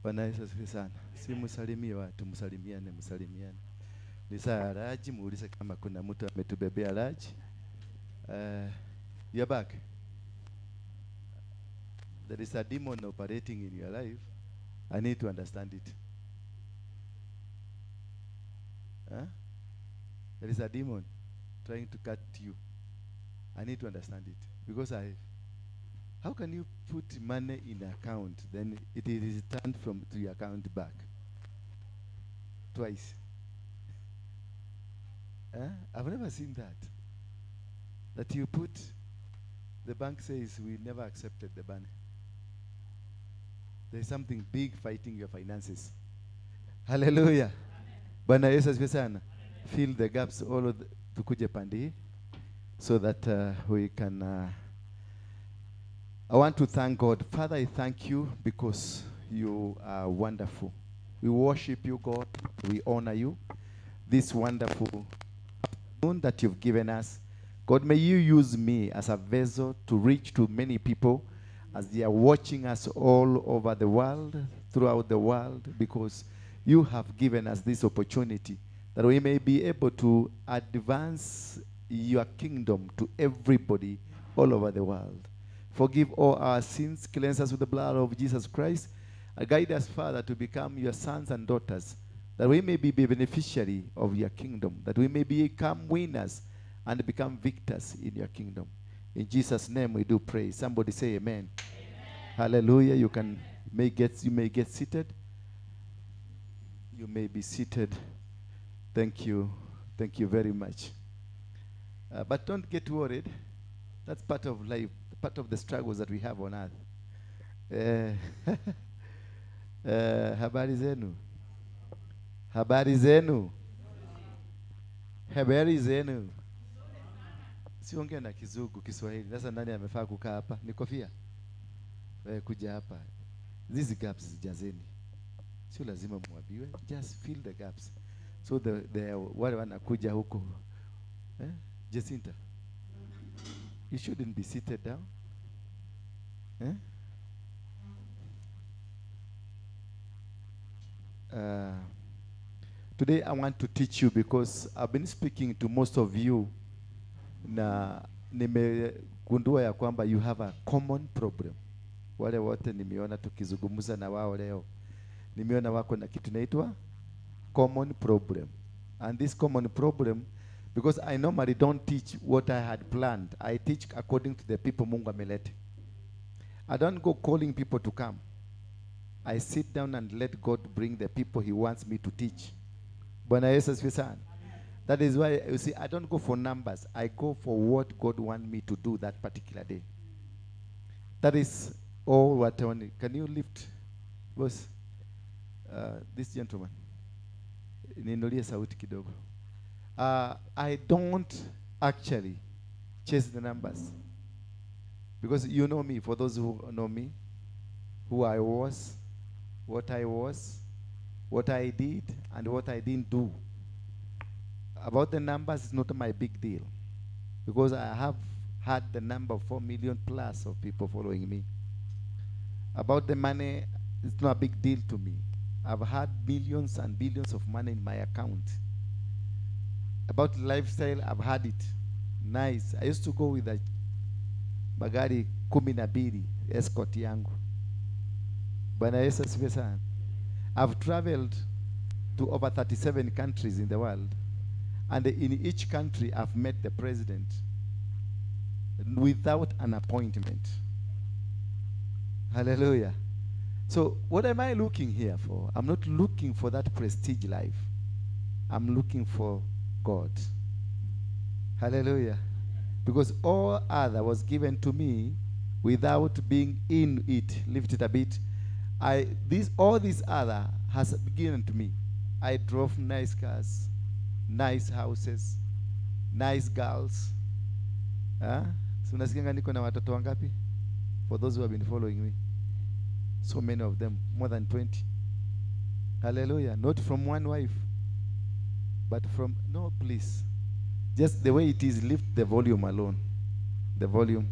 Bwana Yesu asifiwe sana. Si msalimie watu, msalimiane, msalimiane. Ni saa raji, muulize kama kuna mtu ametubebea raji. You're back. There is a demon operating in your life. I need to understand it. Huh? There is a demon trying to cut you. I need to understand it. Because how can you put money in account, then it is returned from to your account back? Twice. Huh? I've never seen that. That you put, the bank says we never accepted the money. There is something big fighting your finances. Hallelujah. Bwana Yesu asifiwe sana. Fill the gaps all of tukuje pande so that we can I want to thank God. Father, I thank you because you are wonderful. We worship you, God. We honor you. This wonderful afternoon that you've given us. God, may you use me as a vessel to reach to many people as they are watching us all over the world, throughout the world, because you have given us this opportunity that we may be able to advance your kingdom to everybody all over the world. Forgive all our sins, cleanse us with the blood of Jesus Christ, and guide us, Father, to become your sons and daughters, that we may be beneficiary of your kingdom, that we may become winners and become victors in your kingdom. In Jesus' name we do pray. Somebody say amen. Amen. Hallelujah. You may get seated. You may be seated. Thank you. Thank you very much. But don't get worried. That's part of life, part of the struggles that we have on earth. Habari zenu. Habari zenu. Habari zenu. Siongea na Kizungu, Kiswahili. Sasa nani amefaa kukaa hapa? Ni kofia. Wewe kuja hapa. These gaps zijazeni. Sio lazima muambiwe. Just fill the gaps. So the wale wanakuja huko. Eh? Jacinta. You shouldn't be seated down. Eh? Today I want to teach you because I've been speaking to most of you na nimegundua ya kwamba you have a common problem. Wale wote nimeona tukizungumza na wao leo, nimeona wako na kitu inaitwa common problem. And this common problem, because I normally don't teach what I had planned. I teach according to the people Mungu ameleta. I don't go calling people to come. I sit down and let God bring the people he wants me to teach. Bwana Yesu asifiwe sana. That is why, you see, I don't go for numbers. I go for what God wants me to do that particular day. That is all what I want. Can you lift, boss, this gentleman? Niinulie sauti kidogo. I don't actually chase the numbers. Because you know me, for those who know me, who I was, what I was, what I did, and what I didn't do. About the numbers, it's not my big deal. Because I have had the number of 4 million plus of people following me. About the money, it's not a big deal to me. I've had millions and billions of money in my account. About lifestyle, I've had it. Nice. I used to go with a magari 12 escort yangu. Bwana Yesu asifiwe sana. I've traveled to over 37 countries in the world. And in each country, I've met the president without an appointment. Hallelujah. So what am I looking here for? I'm not looking for that prestige life. I'm looking for God. Hallelujah. Because all other was given to me without being in it. Lift it a bit. All this other has been given to me. I drove nice cars, nice houses, nice girls. Huh? So unasikia niko na watoto wangapi? For those who have been following me. So many of them, more than 20. Hallelujah. Not from one wife, but from, no, please. Just the way it is, lift the volume alone. The volume.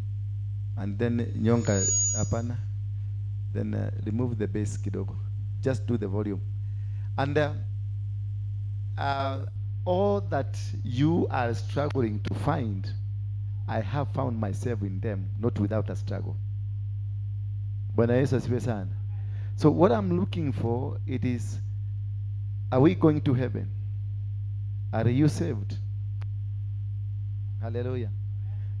And then nyonga, hapana. Then remove the bass kidogo. Just do the volume. And all that you are struggling to find, I have found myself in them, not without a struggle. Bwana Yesu asifiwe sana. So what I'm looking for, it is, are we going to heaven? Are you saved? Hallelujah.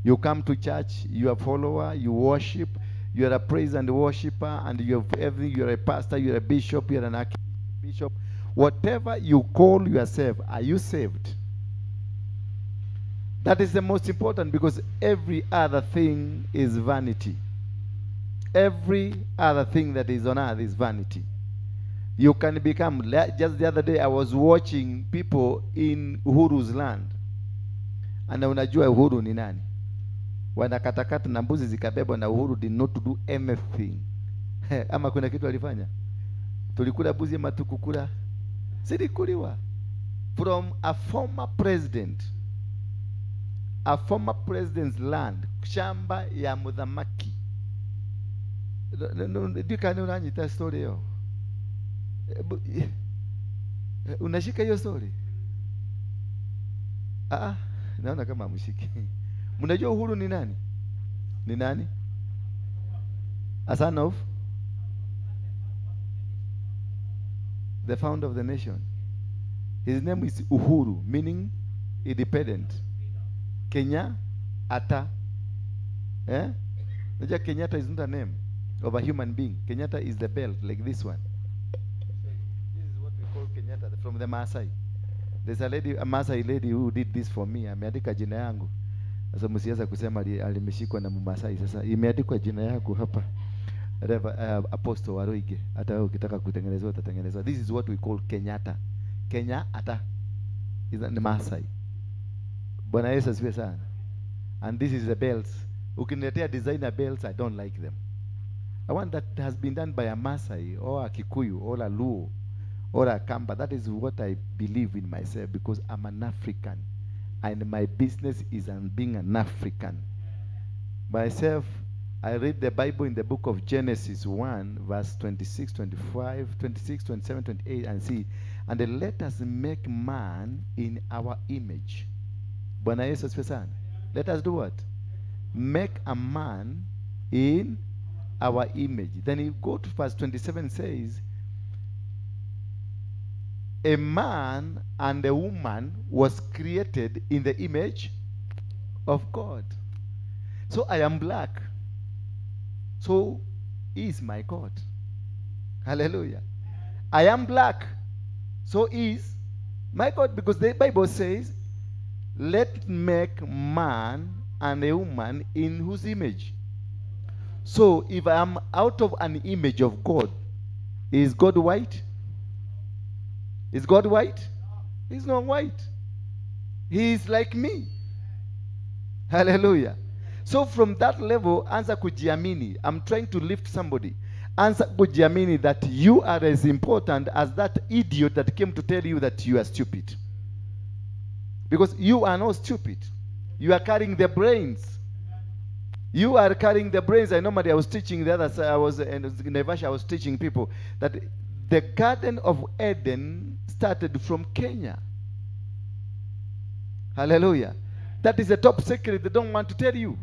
You come to church, you are a follower, you worship, you are a praise and worshiper, and you have everything. You are a pastor, you are a bishop, you are an archbishop. Whatever you call yourself, are you saved? That is the most important, because every other thing is vanity. Every other thing that is on earth is vanity. You can become, just the other day I was watching people in Uhuru's land. And unajua Uhuru ni nani? Wanakatakata na mbuzi zikabebwa na Uhuru did not do anything. Ama kuna kitu alifanya? Tulikula mbuzi ama tukukula? Silikuliwa. From a former president. A former president's land. Shamba ya muthamaki. Ndikani unanyita story hiyo? Unashika hiyo story? Ah, naona kama hamshiki. Mnajua Uhuru ni nani? Ni nani? A son of the founder of the nation. His name is Uhuru, meaning independent. Kenya Ata. Eh? Unajua Kenyatta is not a name of a human being. Kenyatta is the belt, like this one. This is what we call Kenyatta from the Maasai. There's a lady, a Maasai lady who did this for me. Ameandika jina yangu. Sasa msianza kusema alimeshikwa na Mmasai. Sasa imeandikwa jina yako hapa. Apostle Waruige. Hata wewe ukitaka kutengenezwa utatengenezwa. This is what we call Kenyatta. Kenya Ata is the Maasai. Bwana Yesu asifiwe sana. And this is the belts. Ukiniletea designer belts, I don't like them. I want that has been done by a Maasai or a Kikuyu or a Luo or a Kamba. That is what I believe in myself, because I'm an African and my business is on being an African. Myself, I read the Bible in the book of Genesis 1, verse 26, 25, 26, 27, 28, and see. And then let us make man in our image. Bwana Yesu asifiwe sana. Let us do what? Make a man in our image. Then you go to verse 27, says, a man and a woman was created in the image of God. So I am black. So is my God. Hallelujah. I am black. So is my God. Because the Bible says, let make man and a woman in whose image? So if I am out of an image of God, is God white? Is God white? He's not white. He is like me. Hallelujah. So from that level, anza kujiamini. I'm trying to lift somebody. Anza kujiamini that you are as important as that idiot that came to tell you that you are stupid. Because you are not stupid. You are carrying the brains. You are carrying the brains. I normally I was teaching the other side. I was in Naivasha, I was teaching people that the Garden of Eden started from Kenya. Hallelujah. That is a top secret they don't want to tell you.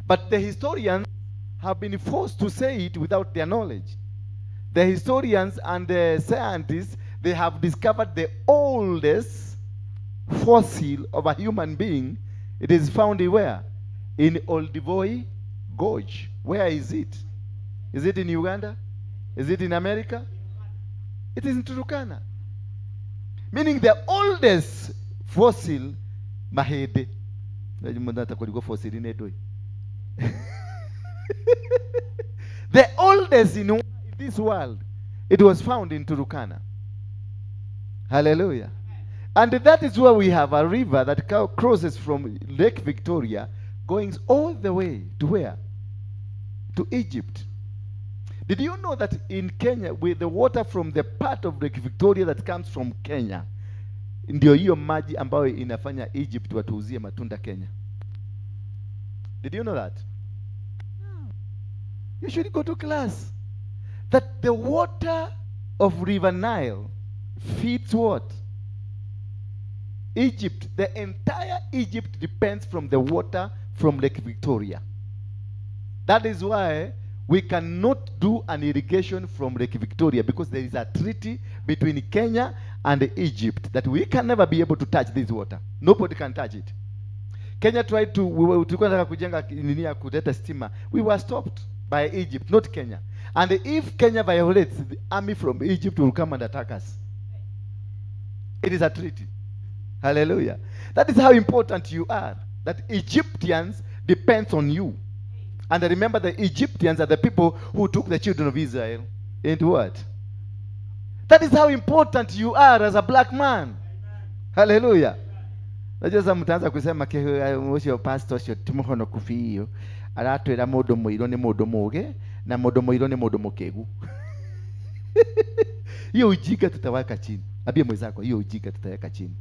But the historians have been forced to say it without their knowledge. The historians and the scientists, they have discovered the oldest fossil of a human being. It is found where? In Olduvai Gorge. Where is it? Is it in Uganda? Is it in America? It is in Turkana. Meaning the oldest fossil, Mahede. The oldest in this world, it was found in Turkana. Hallelujah. And that is where we have a river that crosses from Lake Victoria, going all the way to where? To Egypt. Did you know that in Kenya, with the water from the part of Lake Victoria that comes from Kenya, ndio hiyo maji ambayo inafanya Egypt watuuzie matunda Kenya? Did you know that? No. You should go to class. That the water of River Nile feeds what? Egypt. The entire Egypt depends from the water from Lake Victoria. That is why we cannot do an irrigation from Lake Victoria, because there is a treaty between Kenya and Egypt that we can never be able to touch this water. Nobody can touch it. Kenya tried to, tulikuwa tunataka kujenga nini ya kuleta stima. We were stopped by Egypt, not Kenya. And if Kenya violates, the army from Egypt will come and attack us. It is a treaty. Hallelujah. That is how important you are. That Egyptians depends on you. And remember, the Egyptians are the people who took the children of Israel into what? That is how important you are as a black man. Hallelujah. Najua sasa mtaanza kusema ucio pastor ucio ti muhonoku biũ, aratwĩra mũndũ mũirũ nĩ mũndũ mũũgĩ na mũndũ mũirũ nĩ mũndũ mũkĩgu. Hiyo ujinga tutaweka chini. Ambia mwenzako, hiyo ujinga tutaweka chini.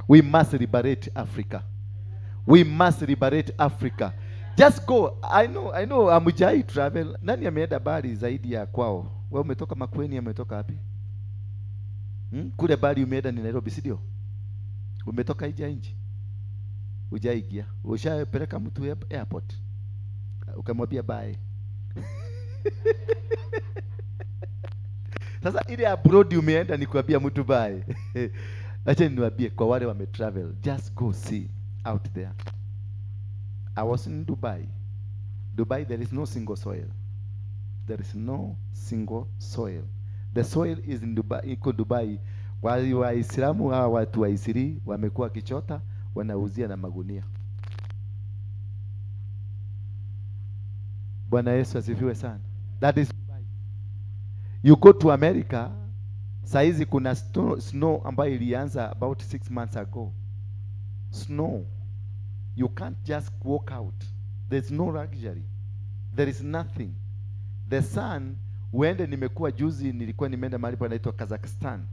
We must liberate Africa. We must liberate Africa. Just go. I know hamjai travel. Nani ameenda bali zaidi ya kwao? Wewe umetoka Makueni, ametoka wapi? Kule bali umeenda ni Nairobi, si ndio? Umetoka nje ya nchi? Hujaingia. Ushapeleka mtu airport. Ukamwambia bye. Sasa ile abroad umeenda ni kuambia mtu bye. Acha niwaambie kwa wale wame travel, just go see out there. I was in Dubai. Dubai, there is no single soil. There is no single soil. The soil is in Dubai, iko Dubai. Waislamu hawa watu wa Isiri wamekuwa kichota, wanauzia na magunia. Bwana Yesu asifiwe sana. That is Dubai. You go to America, saizi kuna snow ambayo ilianza about 6 months ago. Snow. You can't just walk out. There's no luxury. There is nothing. The sun, uende, nimekuwa juzi, nilikuwa nimeenda mahali panaitwa Kazakhstan.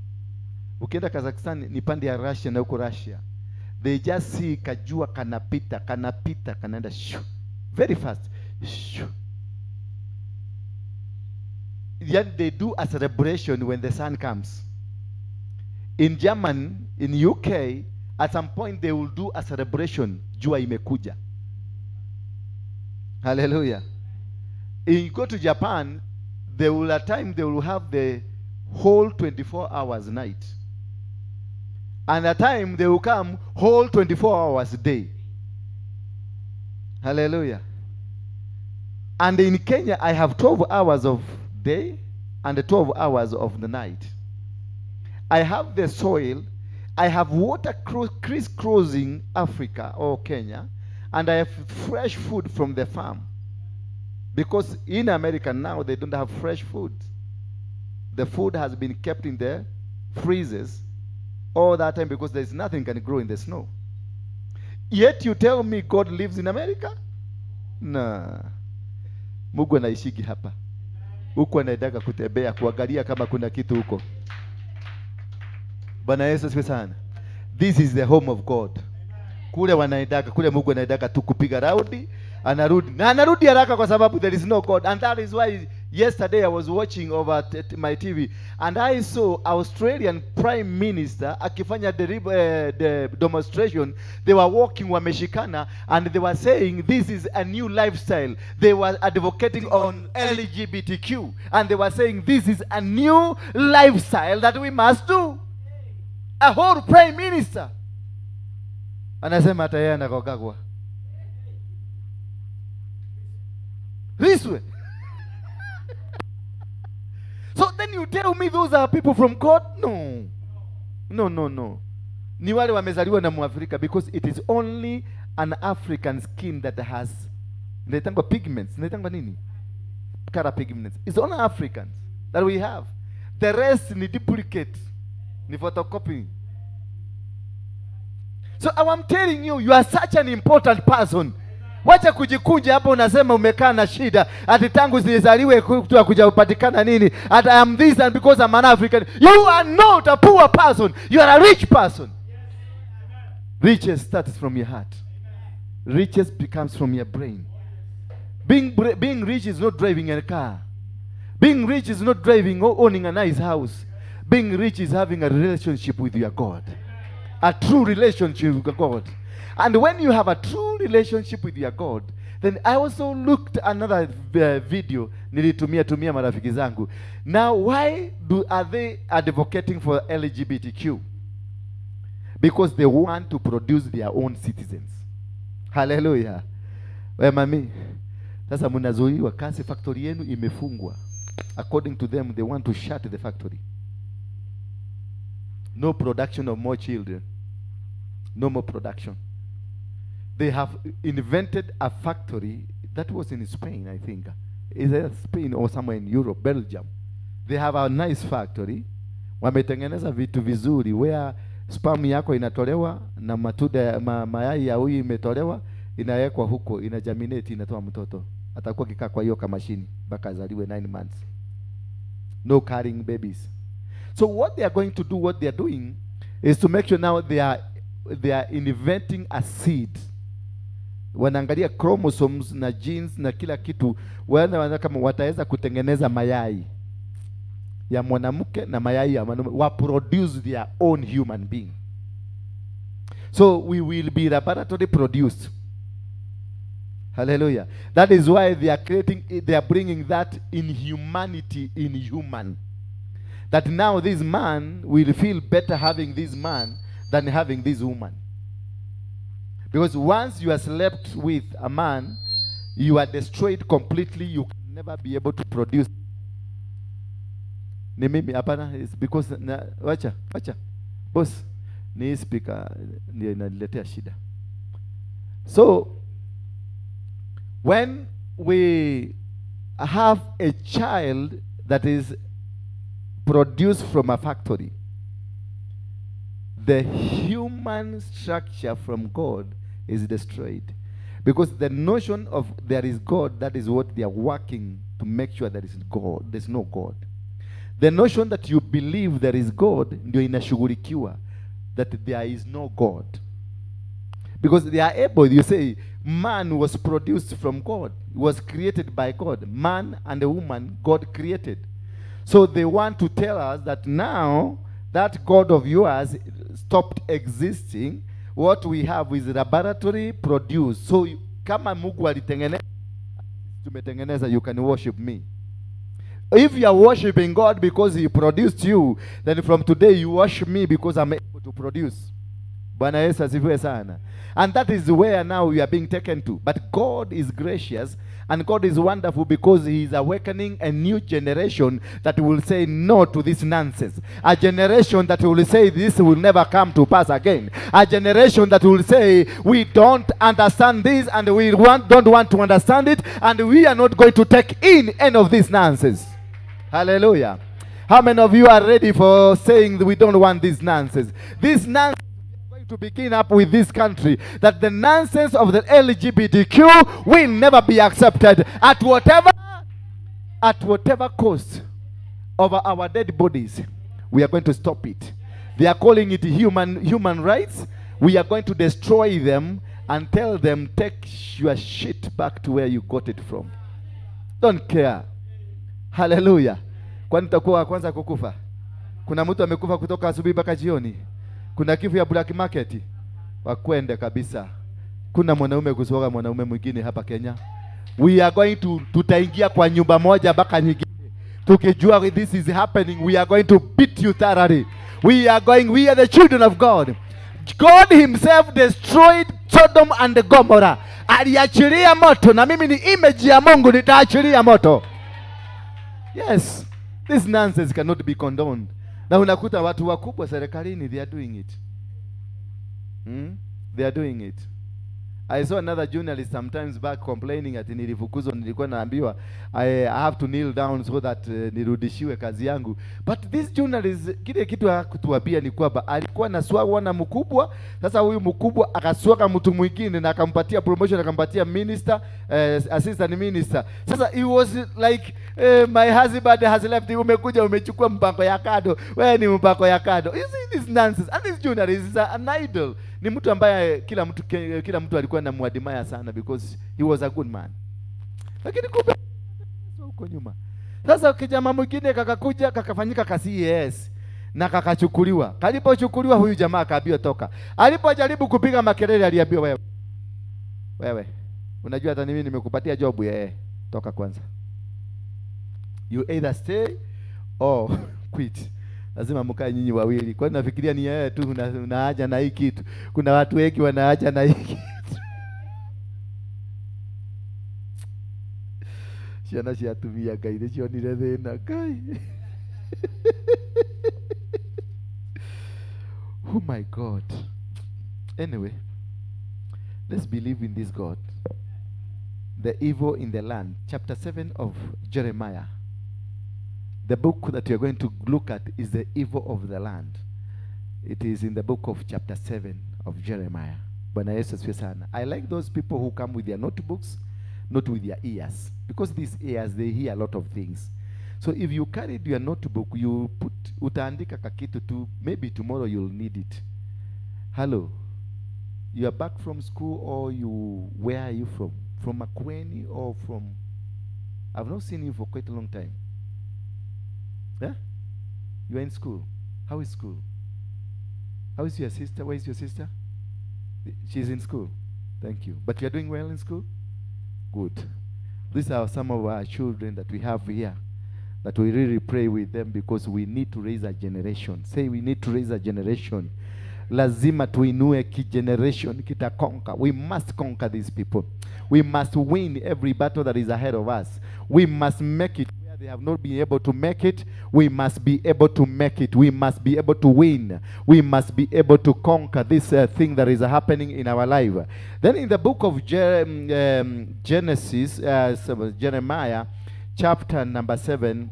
Ukienda Kazakhstan ni pande ya Russia na huko Russia. They just see kajua kanapita, kanapita, kanaenda shoo. Very fast. Shoo. Yet they do a celebration when the sun comes. In Germany, in UK, at some point they will do a celebration. Jua imekuja. Hallelujah. If you go to Japan, they will at time they will have the whole 24 hours night. And at time they will come whole 24 hours day. Hallelujah. And in Kenya, I have 12 hours of day and 12 hours of the night. I have the soil. I have water crisscrossing Africa or Kenya, and I have fresh food from the farm. Because in America now, they don't have fresh food. The food has been kept in the freezers all that time because there's nothing can grow in the snow. Yet you tell me God lives in America? No. Mungu anaishiki hapa. Huko anaendaga kutembea kuangalia kama kuna kitu huko. Bwana Yesu asifiwe sana. This is the home of God. Kule wanaendaga, kule Mungu anaendaga tu kupiga raundi, anarudi. Na anarudi haraka kwa sababu there is no God. And that is why yesterday I was watching over my TV and I saw Australian Prime Minister akifanya the demonstration. They were walking wameshikana and they were saying this is a new lifestyle. They were advocating on LGBTQ and they were saying this is a new lifestyle that we must do. A whole Prime Minister anasema hata yeye anakogagwa. This way. So then you tell me those are people from God? No. No, no, no. Ni wale wamezaliwa na Mwafrika, because it is only an African skin that has inaitangwa pigments. Inaitangwa nini? Color pigments. It's only Africans that we have. The rest ni duplicate. Ni photocopy. So I'm telling you, you are such an important person. Wacha kujikunja hapo unasema umekaa na shida. Ati tangu zilizaliwe kuja kupatikana nini? Ati I am this and because I'm an African. You are not a poor person. You are a rich person. Riches starts from your heart. Riches becomes from your brain. Being rich is not driving a car. Being rich is not driving or owning a nice house. Being rich is having a relationship with your God. A true relationship with God. And when you have a true relationship with your God, then I also looked another video nilitumia tumia marafiki zangu. Now why are they advocating for LGBTQ? Because they want to produce their own citizens. Hallelujah. We mami, sasa mnazuiwa kasi, factory yenu imefungwa. According to them, they want to shut the factory. No production of more children. No more production. They have invented a factory that was in Spain, I think. Is it Spain or somewhere in Europe, Belgium? They have a nice factory. Wametengeneza vitu vizuri where sperm yako inatolewa na matunda mayai ya huyu imetolewa, inawekwa huko, inagerminate, inatoa mtoto. Atakuwa kikaa kwa hiyo kamashini mpaka azaliwe 9 months. No carrying babies. So what they are going to do, what they are doing is to make sure now they are inventing a seed. Wanaangalia chromosomes na genes na kila kitu, wana kama wataweza kutengeneza mayai ya mwanamke na mayai ya mwanaume, wa produce their own human being. So we will be laboratory produced. Hallelujah. That is why they are creating, they are bringing that inhumanity in human. That now this man will feel better having this man than having this woman. Because once you are slept with a man, you are destroyed completely. You can never be able to produce. Ni mimi hapana, it's because na, wacha boss, ni speaker ndio inaniletea shida. So when we have a child that is produced from a factory, the human structure from God is destroyed. Because the notion of there is God, that is what they are working to make sure there is God. There's no God. The notion that you believe there is God, ndio inashughulikiwa, that there is no God. Because they are able, you say, man was produced from God, was created by God. Man and a woman, God created. So they want to tell us that now that God of yours stopped existing. What we have is laboratory produced. So kama Mungu alitengeneza, tumetengeneza, you can worship me. If you are worshiping God because he produced you, then from today you worship me because I'm able to produce. Bwana Yesu asifiwe sana. And that is where now we are being taken to. But God is gracious and God is wonderful because he is awakening a new generation that will say no to this nonsense. A generation that will say this will never come to pass again. A generation that will say we don't understand this and we don't want to understand it, and we are not going to take in any of this nonsense. Hallelujah. How many of you are ready for saying we don't want this nonsense? This nonsense to begin up with this country, that the nonsense of the LGBTQ will never be accepted at whatever cost over our dead bodies. We are going to stop it. They are calling it human rights. We are going to destroy them and tell them, take your shit back to where you got it from. Don't care. Hallelujah. Kwani tutakuwa kwanza kukufa? Kuna mtu amekufa kutoka asubuhi mpaka jioni. Kuna kifo ya black market, wakwende kabisa. Kuna mwanaume kusoga mwanaume mwingine hapa Kenya. We are going to, tutaingia kwa nyumba moja mpaka nyingine. Tukijua this is happening, we are going to beat you thoroughly. We are the children of God. God himself destroyed Sodom and Gomorrah. Aliachilia moto, na mimi ni image ya Mungu, nitaachilia moto. Yes, this nonsense cannot be condoned. Na unakuta watu wakubwa serikalini, they are doing it. They are doing it. I saw another journalist sometimes back complaining ati nilifukuzwa, nilikuwa naambiwa I have to kneel down so that nirudishiwe kazi yangu. But this journalist, kile kitu hakutuambia ni kwamba alikuwa anaswagwa na mkubwa. Sasa huyu mkubwa akaswaga mtu mwingine na akampatia promotion, akampatia minister, assistant minister. Sasa he was like, my husband has left, umekuja umechukua mpango ya kado. Wewe ni mpango ya kado. You see this nonsense. And this journalist is an idol. Ni mtu ambaye kila mtu alikuwa anamuadmire sana because he was a good man. Lakini kumbe huko nyuma. Sasa kijama mwingine kakakuja kakafanyika ka CAS na kakachukuliwa. Kalipochukuliwa huyu jamaa akaambiwa toka. Alipojaribu kupiga makelele aliambiwa wewe. Wewe, unajua hata mimi nimekupatia job yeye. Toka kwanza. You either stay or quit. Lazima mkae nyinyi wawili. Kwani nafikiria ni yeye tu unaaja na hii kitu. Kuna watu wengi wanaaja na hii kitu. Ciana cia atumia Ngai nĩcionire thĩna Ngai. Oh my God. Anyway, let's believe in this God. The evil in the land. Chapter 7 of Jeremiah. The book that we are going to look at is the evil of the land. It is in the book of chapter 7 of Jeremiah. Bwana Yesu asifiwe sana. I like those people who come with their notebooks, not with their ears. Because these ears, they hear a lot of things. So if you carried your notebook, you put utaandika kakitu tu, maybe tomorrow you'll need it. Hello. You are back from school or you, where are you from? From Makueni or from, I've not seen you for quite a long time. Yeah? You are in school. How is school? How is your sister? Where is your sister? She's in school. Thank you. But you are doing well in school? Good. These are some of our children that we have here, that we really pray with them because we need to raise a generation. Say we need to raise a generation. Lazima tuinue ki generation kita conquer. We must conquer these people. We must win every battle that is ahead of us. We must make it. Where they have not been able to make it, we must be able to make it. We must be able to win. We must be able to conquer this thing that is happening in our life. Then in the book of Genesis, Jeremiah, chapter number 7,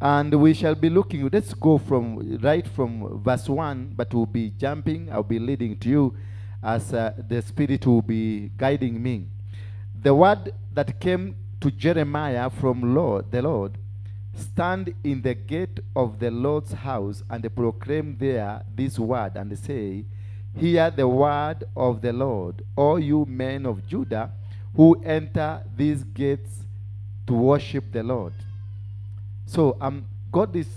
and we shall be looking, let's go from right from verse 1, but we'll be jumping, I'll be leading to you as the Spirit will be guiding me. The word that came to Jeremiah from the Lord, stand in the gate of the Lord's house and proclaim there this word and say, hear the word of the Lord, all you men of Judah who enter these gates to worship the Lord. So God is,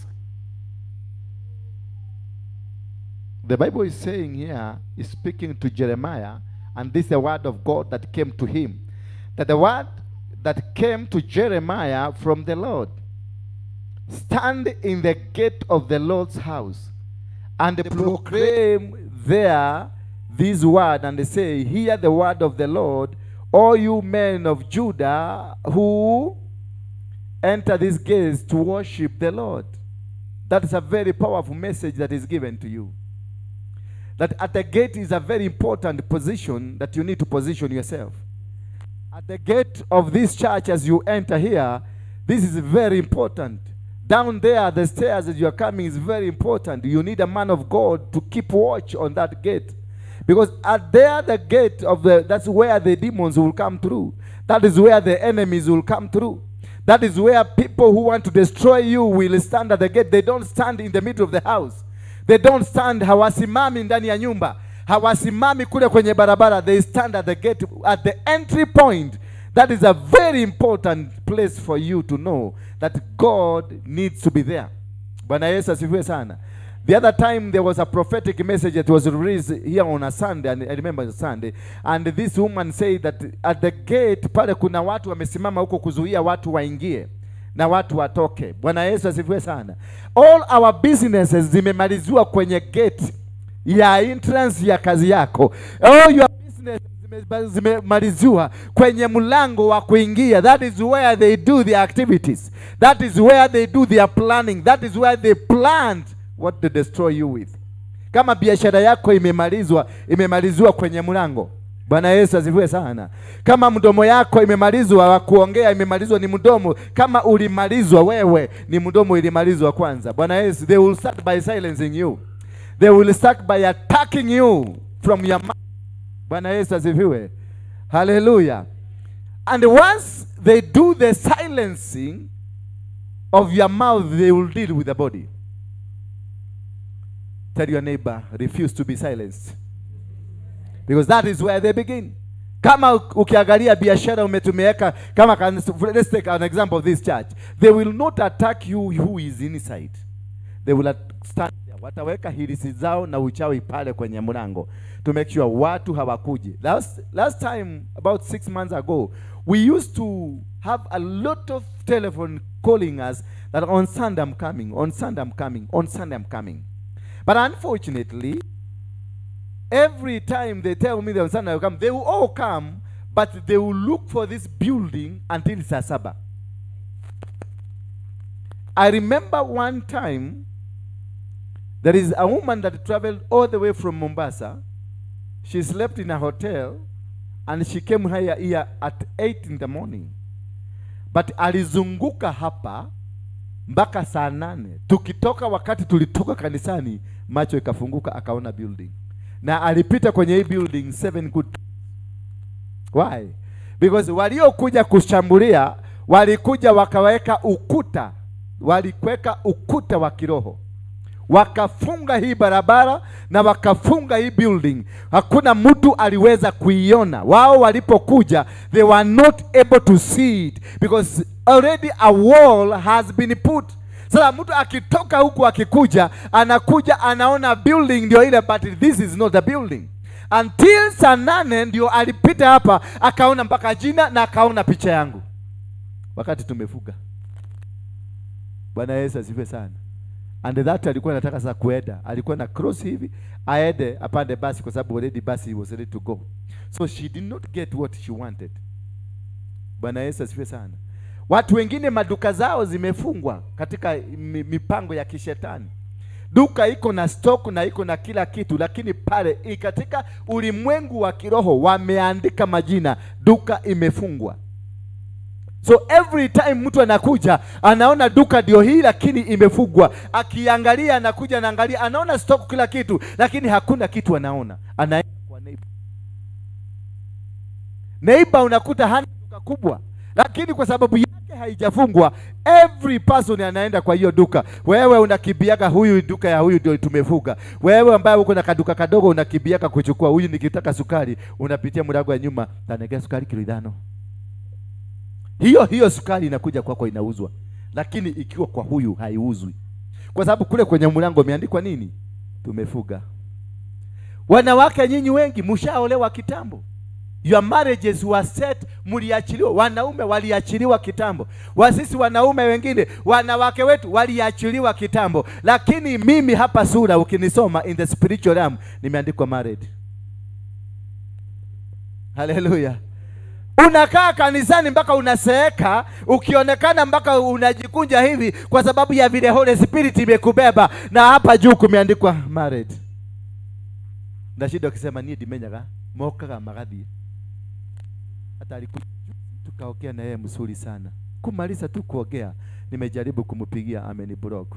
the Bible is saying here, is speaking to Jeremiah, and this is the word of God that came to him. That the word that came to Jeremiah from the Lord, stand in the gate of the Lord's house and proclaim there this word and say, hear the word of the Lord, all you men of Judah who enter these gates to worship the Lord. That is a very powerful message that is given to you. That at the gate is a very important position that you need to position yourself. At the gate of this church as you enter here, this is very important. Down there, the stairs as you are coming is very important. You need a man of God to keep watch on that gate. Because at there, the gate of the, that's where the demons will come through. That is where the enemies will come through. That is where people who want to destroy you will stand at the gate. They don't stand in the middle of the house. They don't stand, hawasimami ndani ya nyumba. Hawasimami kule kwenye barabara. They stand at the gate, at the entry point. That is a very important place for you to know that God needs to be there. Bwana Yesu asifiwe sana. The other time there was a prophetic message that was released here on a Sunday, and I remember Sunday, and this woman said that at the gate pale kuna watu wamesimama huko kuzuia watu waingie na watu watoke. Bwana Yesu asifiwe sana. All our businesses zimemaliziwa kwenye gate ya entrance ya kazi yako. All your businesses zimemaliziwa kwenye mlango wa kuingia. That is where they do their activities. That is where they do their planning. That is where they planned what to destroy you with. Kama biashara yako imemalizwa, imemaliziwa kwenye mlango. Bwana Yesu asifiwe sana. Kama mdomo yako imemalizwa wa kuongea, imemalizwa ni mdomo. Kama ulimalizwa wewe, ni mdomo ilimalizwa kwanza. Bwana Yesu, they will start by silencing you. They will start by attacking you from your mouth. Bwana Yesu asifiwe. Hallelujah. And once they do the silencing of your mouth, they will deal with the body. Tell your neighbor, refuse to be silenced. Because that is where they begin. Kama ukiangalia biashara umetumieka, kama let's take an example of this church. They will not attack you who is inside. They will stand there. Wataweka hirisi zao na uchawi pale kwenye mlango to make sure watu hawakuji. Last time, about 6 months ago, we used to have a lot of telephone calling us that on Sunday I'm coming, on Sunday I'm coming, on Sunday I'm coming. But unfortunately, every time they tell me that on Sunday I will come, they will all come, but they will look for this building until saa saba. I remember one time, there is a woman that traveled all the way from Mombasa. She slept in a hotel, and she came here at 8 in the morning. But alizunguka hapa mpaka saa 8. Tukitoka wakati tulitoka kanisani, macho ikafunguka akaona building. Na alipita kwenye hii building 7 good. Why? Because waliokuja kushambulia, walikuja wakaweka ukuta. Walikweka ukuta wa kiroho. Wakafunga hii barabara na wakafunga hii building. Hakuna mtu aliweza kuiona. Wao walipokuja, they were not able to see it because already a wall has been put. Sasa mtu akitoka huku akikuja, anakuja anaona building ndio ile, but this is not the building. Until saa 8 ndio alipita hapa, akaona mpaka jina na akaona picha yangu. Wakati tumefuga. Bwana Yesu asifiwe sana. And that alikuwa anataka sasa kuenda. Alikuwa na cross hivi, aende apande basi kwa sababu already basi was ready to go. So she did not get what she wanted. Bwana Yesu asifiwe sana. Watu wengine maduka zao zimefungwa katika mipango ya kishetani. Duka iko na stock na iko na kila kitu, lakini pale katika ulimwengu wa kiroho wameandika majina, duka imefungwa. So every time mtu anakuja, anaona duka ndio hii lakini imefungwa. Akiangalia anakuja anaangalia, anaona stock kila kitu, lakini hakuna kitu anaona. Anaenda kwa neighbor. Neighbor unakuta hana duka kubwa, lakini kwa sababu yake haijafungwa, every person anaenda kwa hiyo duka. Wewe unakibiaka huyu duka ya huyu ndio tumefuga. Wewe ambaye uko na kaduka kadogo unakibiaka kuchukua huyu, nikitaka sukari unapitia mlango wa nyuma, tanegea sukari kilo 5. Hiyo hiyo sukari inakuja kwako inauzwa. Lakini ikiwa kwa huyu haiuzwi. Kwa sababu kule kwenye mlango imeandikwa nini? Tumefuga. Wanawake nyinyi wengi mshaolewa kitambo. Your marriages were set, mliachiliwa. Wanaume waliachiliwa kitambo. Wasisi wanaume wengine, wanawake wetu waliachiliwa kitambo. Lakini mimi hapa sura ukinisoma in the spiritual realm nimeandikwa married. Hallelujah. Unakaa kanisani mpaka unaseeka, ukionekana mpaka unajikunja hivi kwa sababu ya vile Holy Spirit imekubeba, na hapa juu kumeandikwa married. Na shida ukisema nie dimenyaga mokaga magadhi. Hata alikuja tukaongea na yeye mzuri sana. Kumaliza tu kuongea, nimejaribu kumpigia ameniblock.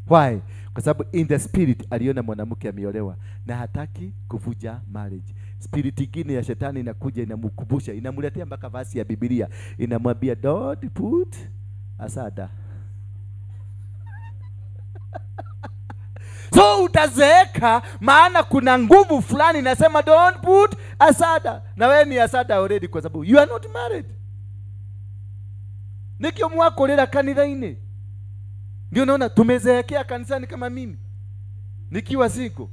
Why? Kwa sababu in the spirit aliona mwanamke ameolewa na hataki kuvuja marriage. Spirit ingine ya shetani inakuja inamkumbusha, inamletea mpaka verse ya Biblia, inamwambia don't put asada. So utazeeka, maana kuna nguvu fulani inasema don't put asada. Na wewe ni asada already kwa sababu you are not married. Nikio mwako lera kanitha-inĩ. Ndio naona tumezeekea kanisani kama mimi nikiwa single.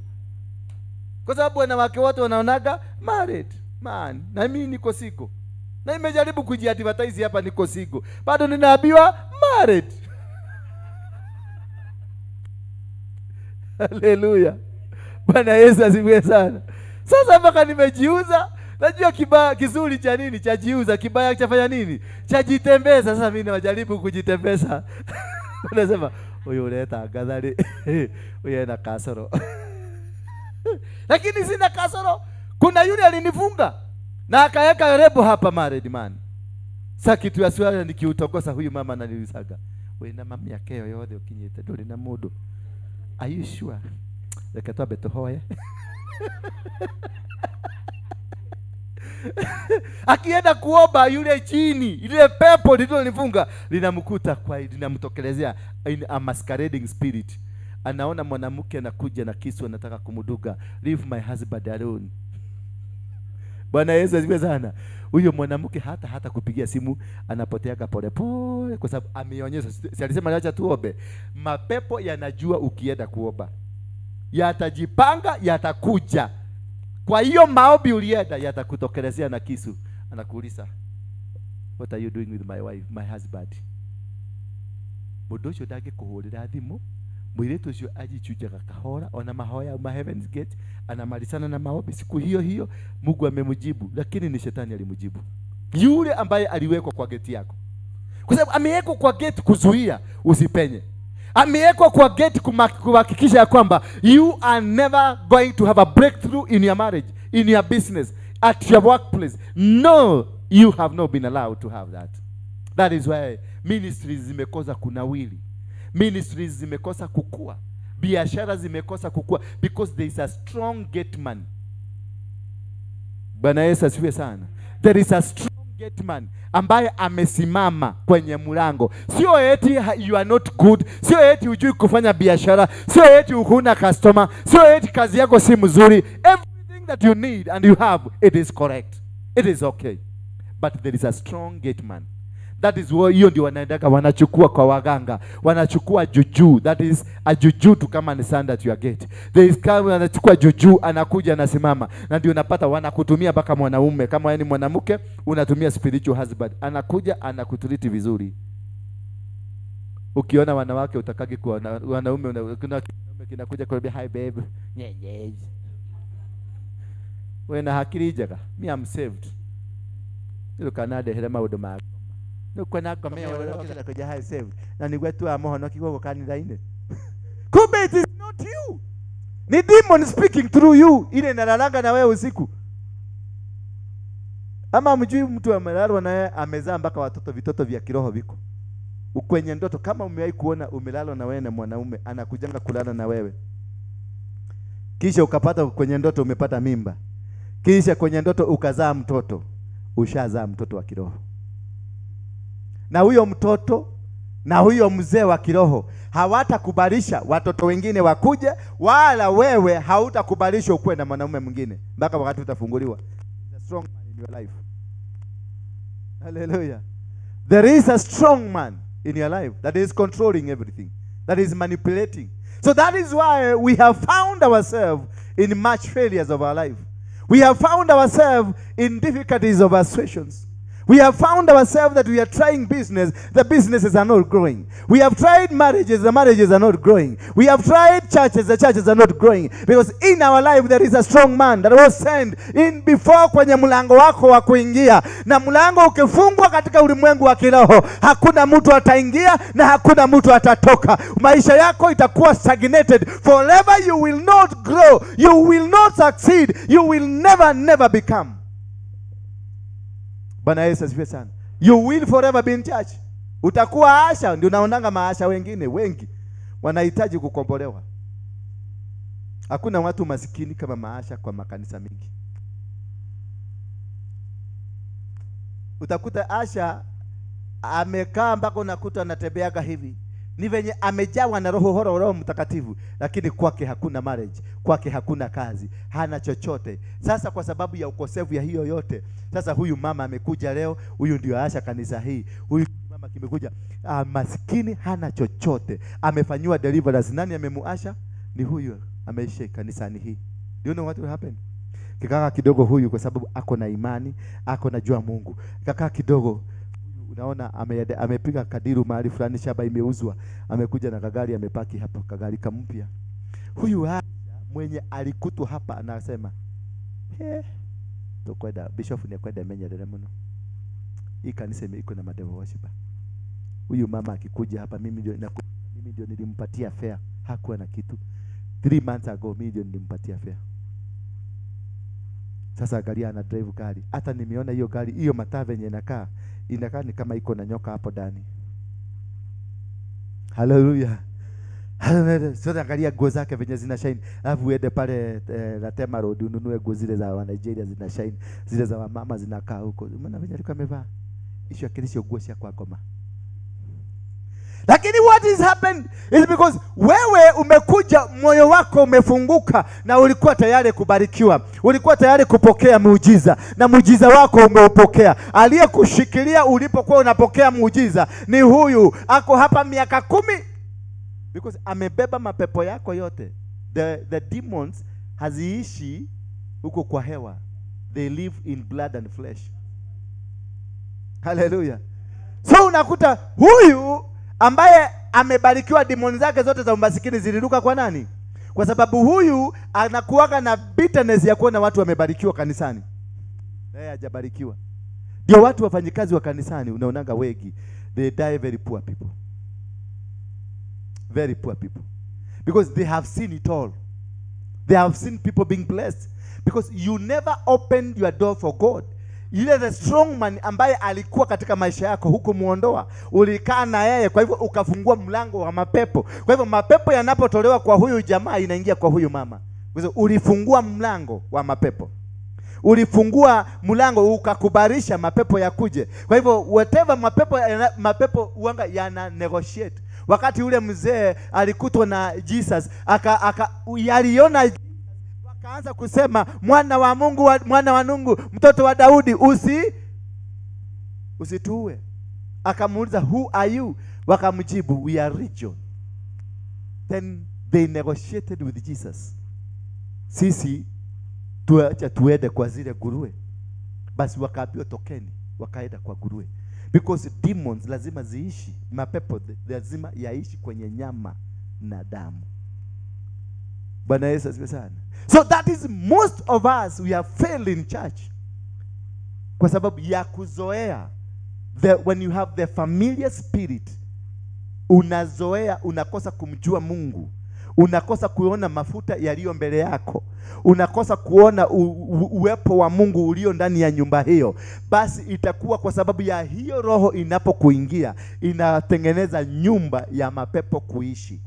Kwa sababu wanawake wote wanaonaga married man, na mimi niko single. Na nimejaribu kujiadvertise hapa niko single, bado ninaambiwa married. Hallelujah. Bwana Yesu asifiwe sana. Sasa mpaka nimejiuza. Najua kibaya kizuri cha nini? Cha jiuza, kibaya chafanya nini? Cha jitembeza. Sasa mimi najaribu kujitembeza. Unasema huyu uleta gadhari, huyu ana kasoro. Lakini sina kasoro. Kuna yule alinifunga na akaweka rebo hapa married man. Sasa kitu ya swala nikiutokosa huyu mama ananiulizaga, wewe na mami yake yoyote ukinyita nduri na mundu. Are you sure? Reke twambe tuhoye. Akienda kuomba yule chini, ile pepo lililonifunga linamkuta kwa linamtokelezea in a masquerading spirit. Anaona mwanamke anakuja na kisu anataka kumduga. Leave my husband alone. Bwana Yesu asifiwe sana. Huyo mwanamke hata kupigia simu anapoteaga pole pole, kwa sababu ameonyesha. Si alisema acha tuombe? Mapepo yanajua ukienda kuomba yatajipanga, yatakuja. Kwa hiyo maombi ulienda yatakutokelezea na kisu. Anakuuliza, what are you doing with my wife, my husband? Mundu ucio ndangikuhurira thimu, mwiritu ucio ajichujaga kahora, ona mahoya ma Heaven's Gate, anamalizana na maombi siku hiyo hiyo, Mungu amemjibu. Lakini ni shetani alimjibu, yule ambaye aliwekwa kwa geti yako. Kwa sababu amewekwa kwa geti kuzuia usipenye. Amewekwa kwa geti kuhakikisha ya kwamba you are never going to have a breakthrough in your marriage, in your business, at your workplace. No, you have not been allowed to have that. That is why ministries zimekosa kunawili. Ministries zimekosa kukua. Biashara zimekosa kukua, because there is a strong gate man. Bwana Yesu asifiwe sana. There is a strong gate man ambaye amesimama kwenye mlango. Sio eti you are not good, sio eti hujui kufanya biashara, sio eti huna customer, sio eti kazi yako si mzuri. Everything that you need and you have, it is correct, it is okay. But there is a strong gate man. That is why hiyo ndio wanaendaka wanachukua kwa waganga, wanachukua juju. That is a juju to come and stand at your gate. There is kama anachukua juju, anakuja anasimama, na ndio unapata wanakutumia mpaka mwanaume. Kama wewe ni mwanamke unatumia spiritual husband, anakuja anakutreat vizuri. Ukiona wanawake utakagi kwa wanaume, kuna wanaume kinakuja kwambia hi babe, nyenye. Wewe na hakiri njega, me I'm saved. Ndio kanade hele maundu ma nukona ngomea wala kuja high save na nigwe tu amohonoki goko kanitha-inĩ. Kumbe it is not you, ni demon speaking through you, ile inalalanga na wewe usiku. Ama mjui mtu amelalwa naye amezaa mpaka watoto, vitoto vya kiroho viko kwenye ndoto. Kama umewahi kuona umelalwa na wewe na mwanaume anakujanga kulala na wewe, kisha ukapata kwenye ndoto umepata mimba, kisha kwenye ndoto ukazaa mtoto, ushazaa mtoto wa kiroho. Na huyo mtoto na huyo mzee wa kiroho hawatakubalisha watoto wengine wakuje, wala wewe hautakubalishwa ukuwe na mwanaume mwingine mpaka wakati utafunguliwa. There is a strong man in your life. Hallelujah. There is a strong man in your life that is controlling everything, that is manipulating. So that is why we have found ourselves in much failures of our life. We have found ourselves in difficulties of our situations. We have found ourselves that we are trying business, the businesses are not growing. We have tried marriages, the marriages are not growing. We have tried churches, the churches are not growing. Because in our life there is a strong man that was sent in before kwenye mlango wako wa kuingia. Na mlango ukifungwa katika ulimwengu wa kiroho, hakuna mtu ataingia na hakuna mtu atatoka. Maisha yako itakuwa stagnated forever. You will not grow, you will not succeed, you will never, never become. Bwana Yesu asifiwe sana. You will forever be in church. Utakuwa asha. Ndio unaonanga maasha wengine wengi wanahitaji kukombolewa. Hakuna watu masikini kama maasha kwa makanisa mingi. Utakuta asha amekaa mpaka unakuta anatembeaga hivi. Ni venye amejawa na roho Roho Mtakatifu, lakini kwake hakuna marriage, kwake hakuna kazi, hana chochote. Sasa kwa sababu ya ukosefu ya hiyo yote, sasa huyu mama amekuja leo, huyu ndio asha kanisa hii, huyu mama kimekuja, maskini hana chochote, amefanywa deliverance. Nani amemuasha? Ni huyu ameisha kanisani hii. Do you know what will happen? Kikaka kidogo huyu, kwa sababu ako na imani, ako na jua Mungu. Kikaka kidogo unaona amepiga kadiru mahali fulani, shamba imeuzwa, amekuja na kagari, amepaki hapa, kagari kampya. Huyu haja mwenye alikutwa hapa anasema, tukwenda bishop ni kwenda menyerere muno. Hii kanisa iko na madevil worshiper. Huyu mama akikuja hapa, mimi ndio nilimpatia fare, hakuwa na kitu. 3 months ago mimi ndio nilimpatia fare. Sasa angalia ana drive gari. Hata nimeona hiyo gari, hiyo mataa venye inakaa ni kama iko na nyoka hapo ndani. Hallelujah. Hallelujah. Sasa angalia nguo zake venye zina shine. Alafu uende pale Latema Road ununue nguo zile za wa Nigeria zina shine, zile za wamama zinakaa huko. Umeona venye alikuwa amevaa? Icio akilisho nguo cia kwa ngoma. Lakini what is happened is because wewe umekuja, moyo wako umefunguka na ulikuwa tayari kubarikiwa. Ulikuwa tayari kupokea muujiza na muujiza wako umeupokea. Aliyekushikilia ulipokuwa unapokea muujiza ni huyu. Ako hapa miaka 10 because amebeba mapepo yako yote. The demons haziishi huko kwa hewa. They live in blood and flesh. Hallelujah. So unakuta huyu ambaye amebarikiwa, demoni zake zote za umasikini ziliruka kwa nani? Kwa sababu huyu anakuwaga na bitterness ya kuona watu wamebarikiwa kanisani. Yeye hajabarikiwa. Ndio watu wafanyikazi wa kanisani unaonaga wengi, they die very poor people. Very poor people. Because they have seen it all. They have seen people being blessed. Because you never opened your door for God. Yule the strong man ambaye alikuwa katika maisha yako hukumuondoa, ulikaa na yeye, kwa hivyo ukafungua mlango wa mapepo. Kwa hivyo mapepo yanapotolewa kwa huyu jamaa inaingia kwa huyu mama. Kwa hivyo ulifungua mlango wa mapepo. Ulifungua mlango ukakubarisha mapepo yakuje. Kwa hivyo whatever mapepo uanga yana negotiate. Wakati ule mzee alikutwa na Jesus, yaliona akaanza kusema mwana wa Mungu, mwana wa Mungu, mtoto wa Daudi, usituue. Akamuuliza, who are you? Wakamjibu, we are region. Then they negotiated with Jesus. Sisi tuacha tuende kwa zile nguruwe. Basi wakaambiwa tokeni, wakaenda kwa nguruwe. Because demons lazima ziishi, mapepo lazima yaishi kwenye nyama na damu. Bwana Yesu asifiwe sana. So that is most of us, we are failing in church. Kwa sababu ya kuzoea. When you have the familiar spirit, unazoea, unakosa kumjua Mungu. Unakosa kuona mafuta yaliyo mbele yako. Unakosa kuona uwepo wa Mungu ulio ndani ya nyumba hiyo. Basi itakuwa kwa sababu ya hiyo roho inapokuingia, inatengeneza nyumba ya mapepo kuishi.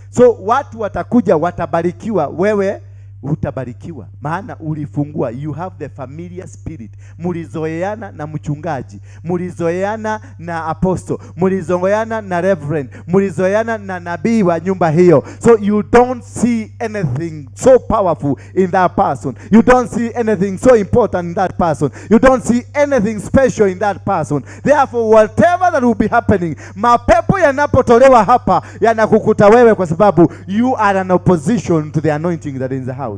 So watu watakuja watabarikiwa, wewe hutabarikiwa. Maana ulifungua, you have the familiar spirit. Mulizoeana na mchungaji, mulizoeana na apostle, mulizoeana na reverend, mulizoeana na nabii wa nyumba hiyo. So you don't see anything so powerful in that person. You don't see anything so important in that person. You don't see anything special in that person. Therefore whatever that will be happening, mapepo yanapotolewa hapa yanakukuta wewe, kwa sababu you are an opposition to the anointing that is in the house.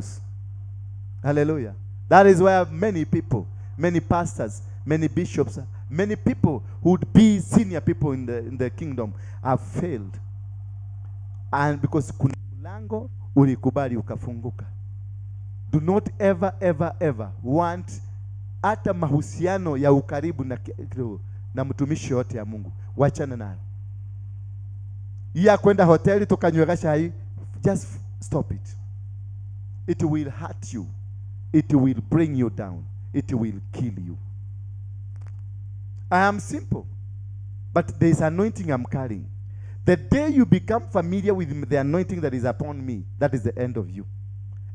Hallelujah. That is where many people, many pastors, many bishops, many people who would be senior people in the kingdom have failed. And because kuna mlango ulikubali ukafunguka. Do not ever, ever, ever want hata mahusiano ya ukaribu na mtumishi yote ya Mungu. Wachana nayo. Ya kwenda hoteli tukanywe chai, just stop it. It will hurt you. It will bring you down. It will kill you. I am simple, but there is anointing I'm carrying. The day you become familiar with the anointing that is upon me, that is the end of you.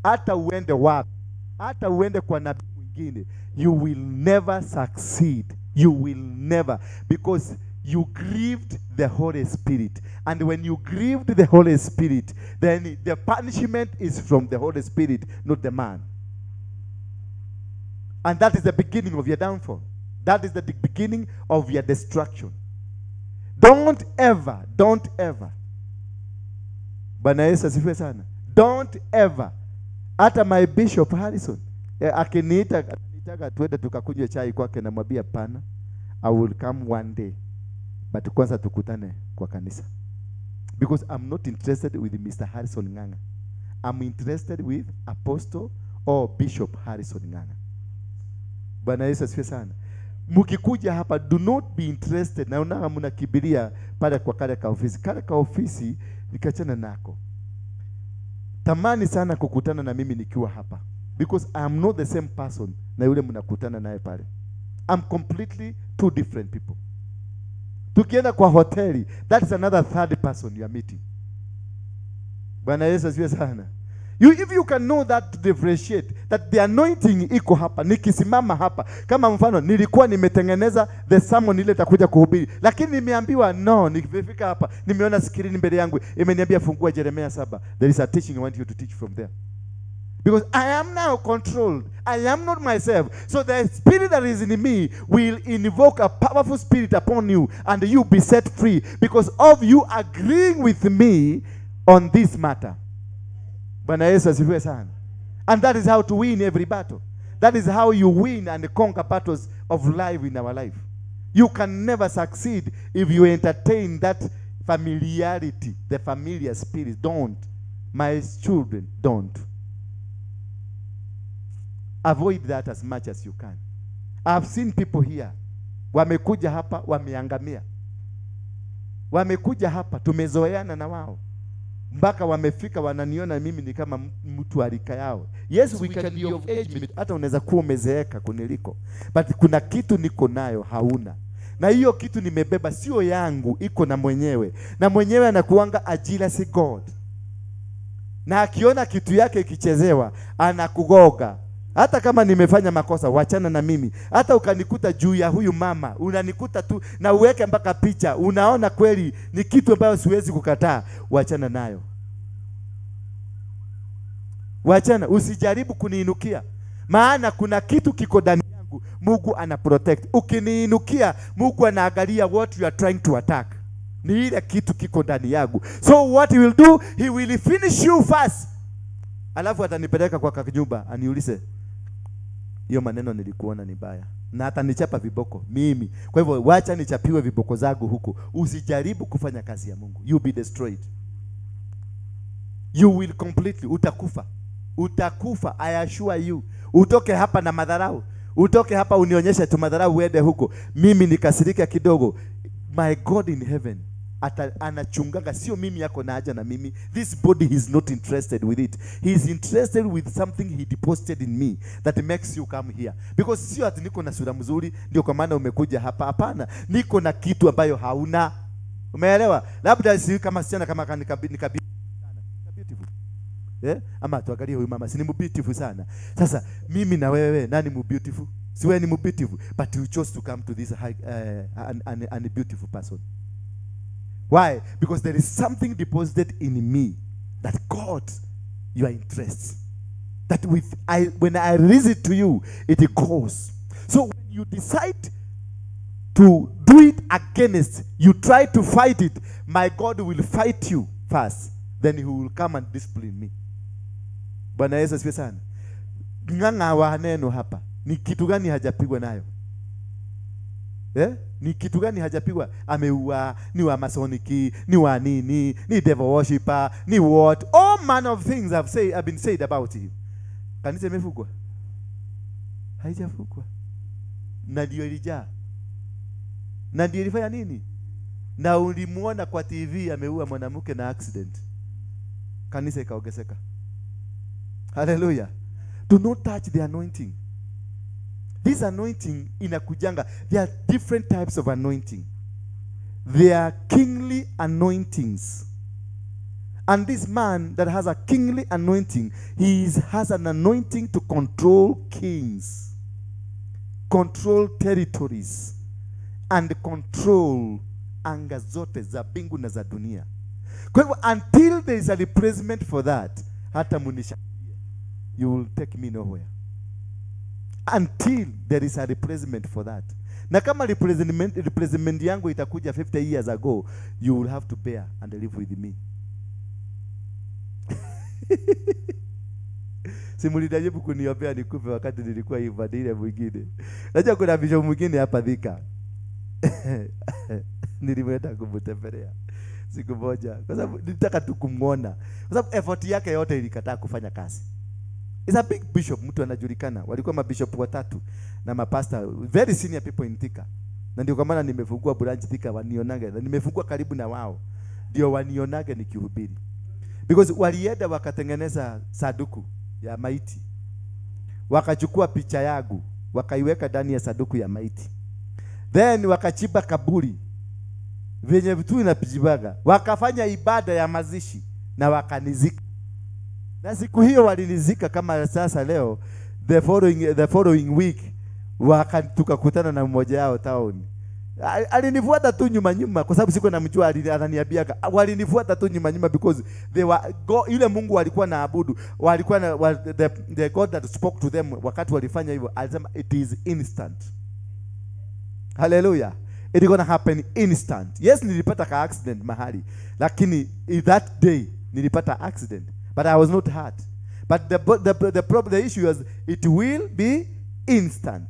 Hata uende wapi, hata uende kwa nabii mwingine, you will never succeed. You will never, because you grieved the Holy Spirit. And when you grieved the Holy Spirit, then the punishment is from the Holy Spirit, not the man. And that is the beginning of your downfall. That is the beginning of your destruction. Don't ever, don't ever. Bwana Yesu asifiwe sana. Don't ever. Hata my Bishop Harrison, akiniita, anitaka tuende tukakunywe chai kwake, namwambia pana, I will come one day. But kwanza tukutane kwa kanisa. Because I'm not interested with Mr. Harrison Nganga. I'm interested with Apostle or Bishop Harrison Nganga. Bwana Yesu asifiwe sana. Mkikuja hapa, do not be interested. Naona mnakibiria pale kwa kale ka ofisi. Kale ka ofisi nikachana nako. Tamani sana kukutana na mimi nikiwa hapa. Because I am not the same person na yule mnakutana naye pale. I'm completely two different people. Tukienda kwa hoteli, that is another third person you are meeting. Bwana Yesu asifiwe sana. If you can know that, to differentiate that the anointing iko hapa, nikisimama hapa kama mfano nilikuwa nimetengeneza the sermon ile itakuja kuhubiri, lakini nimeambiwa no, nikifika hapa nimeona screen mbele yangu imeniambia fungua Jeremia 7. There is a teaching I want you to teach from there. Because I am now controlled. I am not myself. So the spirit that is in me will invoke a powerful spirit upon you, and you be set free because of you agreeing with me on this matter. Bwana Yesu asifiwe sana. And that is how to win every battle. That is how you win and conquer battles of life in our life. You can never succeed if you entertain that familiarity, the familiar spirit. Don't. My children, don't. Avoid that as much as you can. I've seen people here. Wamekuja hapa, wameangamia. Wamekuja hapa, tumezoeana na wao. Mpaka wamefika wananiona mimi ni kama mtu alika yao. Yes, we can be of age, hata unaweza kuwa umezeeka kuniliko. But kuna kitu niko nayo hauna. Na hiyo kitu nimebeba sio yangu, iko na mwenyewe. Na mwenyewe anakuanga a jealous God. Na akiona kitu yake ikichezewa, anakugoga. Hata kama nimefanya makosa, wachana na mimi. Hata ukanikuta juu ya huyu mama, unanikuta tu na uweke mpaka picha, unaona kweli ni kitu ambayo siwezi kukataa, wachana nayo. Wachana, usijaribu kuniinukia. Maana kuna kitu kiko ndani yangu, Mungu ana protect. Ukiniinukia, Mungu anaangalia what you are trying to attack. Ni ile kitu kiko ndani yangu. So what he will do, he will finish you first. Alafu atanipeleka kwa kakijumba, aniulize, hiyo maneno nilikuona ni baya. Na atanichapa viboko mimi. Kwa hivyo wacha nichapiwe viboko zangu huko. Usijaribu kufanya kazi ya Mungu. You be destroyed. You will completely, utakufa. Utakufa, I assure you. Utoke hapa na madharau. Utoke hapa unionyeshe tu madharau uende huko. Mimi nikasirika kidogo. My God in heaven anachungaga, sio mimi yako na haja na mimi. This body he is not interested with it. He is interested with something he deposited in me that makes you come here. Because sio ati niko na sura mzuri ndio kwa maana umekuja hapa. Hapana, niko na kitu ambayo hauna. Umeelewa? Labda si kama sichana kama nikabi beautiful. Ama tuangalie huyu mama, si ni beautiful sana. Sasa mimi na wewe nani mu beautiful? Si wewe ni beautiful, but you chose to come to this high, an beautiful person. Why? Because there is something deposited in me that caught your interest. That when I release it to you, it goes. So when you decide to do it against, you try to fight it, my God will fight you first. Then he will come and discipline me. Bwana Yesu asifiwe sana. Ng'ang'a wa neno hapa. Ni kitu gani hajapigwa nayo? Ni kitu gani hajapigwa? Ameua, ni wa masoniki, ni wa nini, ni devil worshipper, ni what? All manner of things have been said about him. Kanisa imefungwa? Haijafungwa. Na ndio ilijaa. Na ndio ilifanya nini? Na ulimuona kwa TV ameua mwanamke na accident. Kanisa ikaongezeka. Hallelujah. Do not touch the anointing. This anointing inakujanga. There are different types of anointing. There are kingly anointings. And this man that has a kingly anointing, he has an anointing to control kings, control territories, and control anga zote za mbingu na za dunia. Kwa hivyo, until there is a replacement for that, hata munishangilie, you will take me nowhere. Until there is a replacement for that. Na kama replacement yangu itakuja 50 years ago, you will have to bear and live with me. Si mlijaribu kuniombea nikufe wakati nilikuwa ibada ile mwingine. Najua kuna bishop mwingine hapa Thika. Nilimwenda kumtembelea siku moja kwa sababu nilitaka tu kumuona. Kwa sababu effort yake yote ilikataa kufanya kazi. It's a big bishop, mtu anajulikana. Walikuwa mabishop watatu na mapastor, very senior people in Thika. Na ndio kwa maana nimefungua branch Thika wanionage. Na nimefungua karibu na wao. Ndio wanionage nikihubiri. Because walienda wakatengeneza saduku ya maiti. Wakachukua picha yangu, wakaiweka ndani ya saduku ya maiti. Then wakachimba kaburi venye vitu inapijibaga. Wakafanya ibada ya mazishi na wakanizika. Na siku hiyo walinizika kama sasa leo, the following week tukakutana na mmoja yao town. Alinifuata tu nyuma nyuma kwa sababu sikuwa namjua, ananiambia walinifuata tu nyuma nyuma because they were yule Mungu walikuwa naabudu, walikuwa na the God that spoke to them wakati walifanya hivyo, alisema it is instant. Hallelujah. It is gonna happen instant. Yes, nilipata ka accident mahali, lakini that day nilipata accident, but I was not hurt. But the problem, the issue was it will be instant.